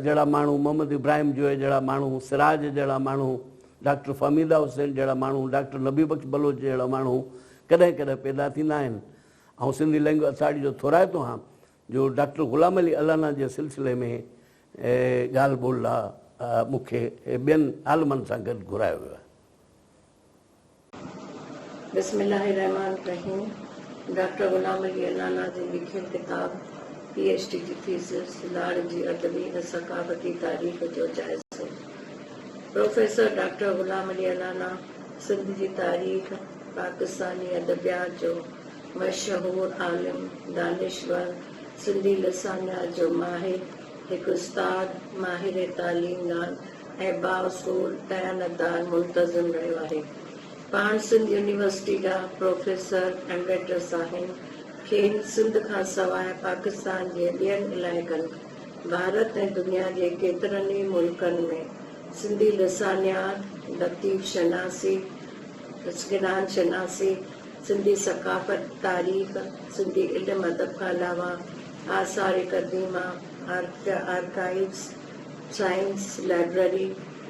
جهڙا ماڻهو، محمد ابراهيم جويي جهڙا ماڻهو، سراج جهڙا ماڻهو، ڊاڪٽر فهميده حسين جهڙا ماڻهو، ڊاڪٽر نبي بخش بلوچ جهڙا ماڻهو ڪڏهن ڪڏهن پيدا ٿيندا آهن. آئون سنڌي لينگويج اٿارٽي جو ٿورائتو آهيان جو ڊاڪٽر غلام علي الانا جي سلسلي ۾ ڳالهه ٻولهه لاء مون کي ٻين عالمن سان گڏ گهرايو ويو آهي. بسم الله الرحمٰن الرحيم ڊاڪٽر غلام علي الانا جي لکيل ڪتاب پي ايڇ ڊي جي ٿيسز لاڙ جي ادبي ۽ ثقافتي تاريخ جو جائزو پروفيسر ڊاڪٽر غلام علي الانا سنڌ جي تاريخ، پاڪستاني ادبيات جو مشهور عالم، دانشور، سنڌي لسانيات جو ماهر، هڪ استاد، ماهر تعليمدان ۽ بااصول، ديانتدار منتظم رهيو آهي. پاڻ سنڌ يونيورسٽي جا پروفيسر ايمريٽس آهن. کين سنڌ کان سواء پاڪستان جي ٻين علائقن، ڀارت ۽ دنيا جي ڪيترن ئي ملڪن ۾ سنڌي لسانيات، لطيف شناسي، گنان شناسي، سنڌي ثقافت، تاريخ، سنڌي علم ادب کان علاوه آثار قديمه، آرڪائيوز، سائنس لائبرري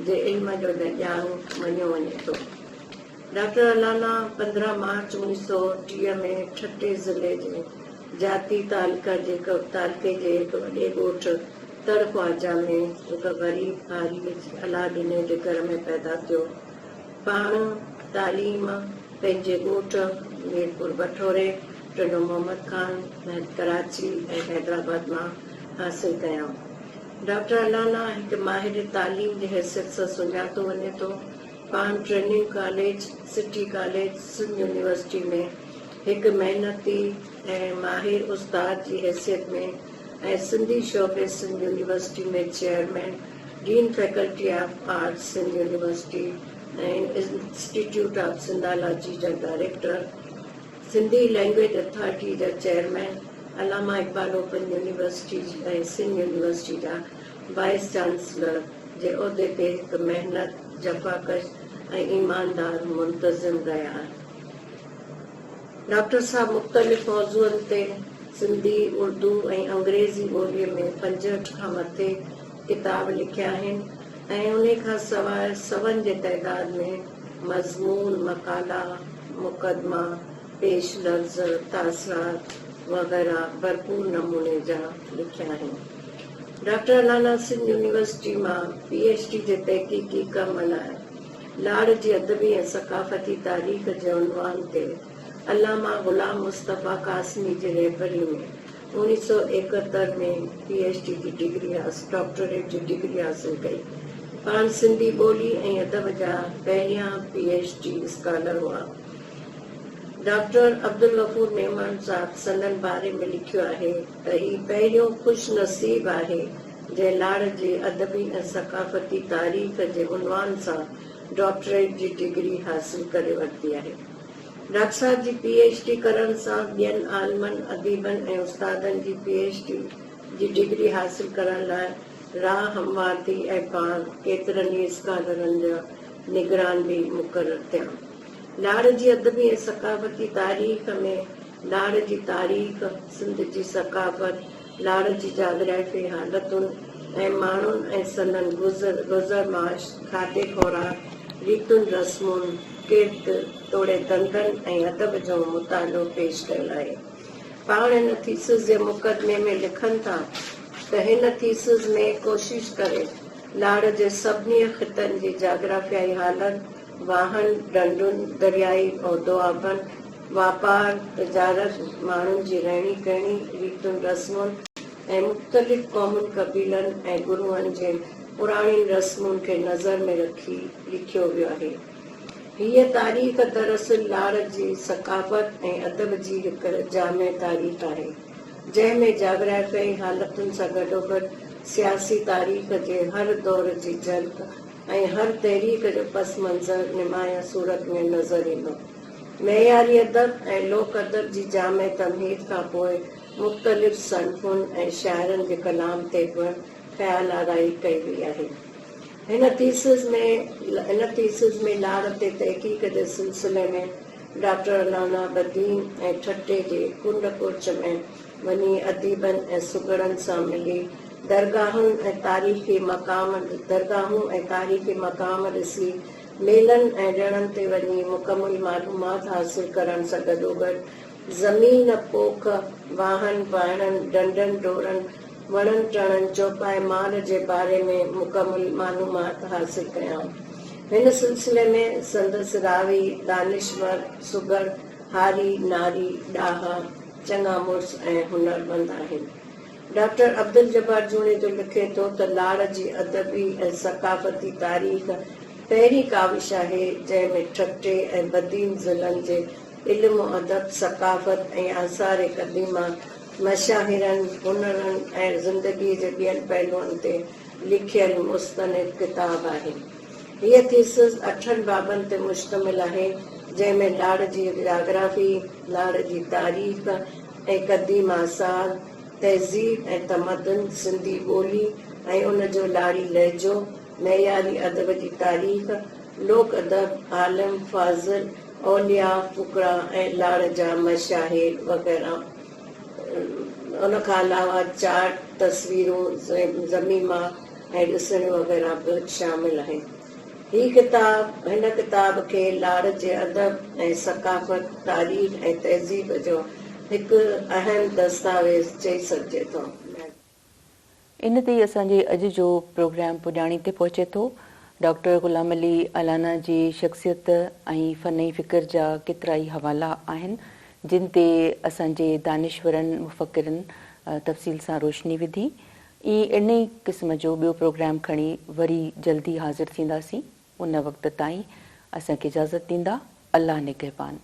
جي علم جو ڄاڻو مڃيو وڃي ٿو. ڊاڪٽر الانا 15 مارچ 1930 ۾ ٺٽي ضلعي جي جاتي تعلقه جي تعلقي جي هڪ وڏي ڳوٺ تڙ خواجه ۾ هڪ غريب هاري الله ڏني جي گهر ۾ پيدا ٿيو. پاڻ تعليم پنهنجي ڳوٺ ميرپور بٺوري، ٽنڊو محمد خان، ڪراچي ۽ حيدرآباد مان حاصل ڪيائون. ڊاڪٽر الانا هڪ ماهر تعليم جي حيثيت سان سڃاتو وڃي ٿو. پاڻ training college, city college, Sindh university ۾ هڪ محنتي ۽ ماهر استاد جي حيثيت ۾ ۽ سنڌي شعبي Sindh university ۾ chairman, dean faculty of arts Sindh university ۽ institute of Sindhology جا ڊائريڪٽر، سنڌي لئنگئيج اٿارٽي جا chairman, Allama Iqbal open university ۽ Sindh university جا وائيس چانسلر جي عهدي تي هڪ محنت، جفاڪش ۽ ايماندار منتظم رهيا آهن. ڊاڪٽر صاحب مختلف موضوعن تي سنڌي، اردو ۽ انگريزي ٻوليء ۾ 65 کان مٿي ڪتاب لکيا آهن ۽ انهي کان سواء سون جي تعداد ۾ مضمون، مقالا، مقدما، پيش لفظ، تاثرات وغيره ڀرپور نموني جا لکيا آهن. ڊاڪٽر الانا سنڌ يونيورسٽي مان پي ايڇ ڊي جي تحقيقي ڪم لاء لاڙ جي ادبي ۽ ثقافتي تاريخ جي عنوان تي علامه غلام مصطفيٰ قاسمي جي رهبري ۾ 1971 ۾ پي ايڇ ڊي جي ڊگري ڊاڪٽوريٽ جي ڊگري حاصل ڪئي. پاڻ سنڌي ٻولي ۽ ادب جا پهريان پي ايڇ ڊي اسڪالر هئا. ڊاڪٽر عبدالغفور ميمڻ صاحب سندن باري ۾ لکيو آهي ته هي پهريون خوش نصيب آهي جنهن لاڙ جي ادبي ۽ ثقافتي تاريخ جي عنوان سان ڊاڪٽريٽ جي ڊگري حاصل ڪري ورتي آهي. ڊاڪٽر صاحب جي پي ايڇ ڊي ڪرڻ سان ٻين عالمن، اديبن ۽ استادن جي پي ايڇ ڊي جي ڊگري حاصل ڪرڻ لاء راهه هموار ٿي ۽ پاڻ ڪيترن ئي اسڪالرن جا نگران به مقرر ٿيا. لاڙ جي ادبي ۽ ثقافتي تاريخ ۾ لاڙ جي تاريخ، سنڌ جي ثقافت، لاڙ جي جاگرافي حالتن ۽ ماڻهن ۽ سندن گذر گذر معاش، کاڌي خوراڪ، ريتن رسمن، ڪرت توڙي ڌنڌن ۽ ادب جو مطالعو پيش ڪيل آهي. پاڻ هن ٿيسز جي مقدمي ۾ لکن ٿا ته هن ٿيسز ۾ ڪوشش ڪري لاڙ جي سڀني خطن جي جاگرافيائي حالت، واهن، ڍنڍن، دريائي دوآبن، واپار، تجارت، ماڻهن جي رهڻي ڪهڻي، ريتن رسمن ۽ مختلف قومن، قبيلن ۽ گروهن جي پراڻين رسمن کي نظر ۾ رکي لکيو ويو آهي. هيء تاريخ دراصل لاڙ جي ثقافت ۽ ادب جي هڪ جامع تاريخ آهي، جنهن ۾ جاگرافيائي حالتن سان گڏوگڏ سياسي تاريخ جي هر دور جي جهلڪ ۽ هر تحريڪ جو پس منظر نمايان صورت ۾ نظر ايندو. معياري ادب ۽ لوڪ ادب جي جامع تمهيد کان پوء مختلف صنفن ۽ شاعرن جي ڪلام تي پڻ خيال آرائي ڪئي وئي آهي. هن ٿيسز ۾ هن ٿيسز ۾ لاڙ تي تحقيق جي سلسلي ۾ ڊاڪٽر الانا بدين ۽ ٺٽي جي ڪنڊ ڪڙڇ ۾ وڃي اديبن ۽ سگهڙن سان ملي درگاهن ۽ تاريخي مقام درگاهون ۽ تاريخي مقام ڏسي ميلن ۽ ڏڻن تي وڃي مڪمل معلومات حاصل ڪرڻ سان گڏوگڏ زمين، پوک، واهن، واهڻن، ڍنڍن، ڍورن، وڻن ٽڻن، چوپائي مال جي باري ۾ مڪمل معلومات حاصل ڪيائون. هن سلسلي ۾ سندس راوي، دانشور، سگهڙ، هاري، ناري، ڏاها، چڱا مڙس ۽ هنرمند آهن. ڊاڪٽر عبدالجبار جوڻيجو لکي ٿو ته لاڙ جي ادبي ۽ ثقافتي تاريخ پهرين ڪاوش آهي، جنهن ۾ ٺٽي ۽ بدين ضلعن جي علم و ادب، ثقافت ۽ آثار قديمه، مشاهيرن، هنرن ۽ زندگيء جي ٻين پهلوئن تي لکيل مستند ڪتاب آهي. هيء ٿيسز اٺن بابن تي مشتمل آهي، جنهن ۾ لاڙ جي جاگرافي، لاڙ جي تاريخ ۽ قديم آثار، تهذيب ۽ تمدن، سنڌي ٻولي ۽ ان جو لاڙي لهجو، معياري ادب جي تاريخ، لوڪ ادب، عالم، فاضل، اولياء، فقراء ۽ لاڙ جا مشاهير وغيره. ان کان علاوه چارٽ، تصويرون، ضميما ۽ ڏسڻيون وغيره به شامل آهن. هي ڪتاب هن ڪتاب کي لاڙ جي ادب ۽ ثقافت، تاريخ ۽ تهذيب جو هڪ اهم دستاويز چئي سگهجي ٿو. ان تي ئي اسان جي اڄ جو پروگرام پڄاڻي تي پهچي ٿو. ڊاڪٽر غلام علي الانا جي شخصيت ۽ فن ۽ فڪر جا ڪيترائي حوالا آهن، جن تي اسان جي دانشورن، مفڪرن تفصيل سان روشني وڌي. ائين ان ئي قسم جو ٻيو پروگرام کڻي وري جلدي حاضر ٿينداسين. ان وقت تائين اسان کي اجازت ڏيندا. الله نگهبان.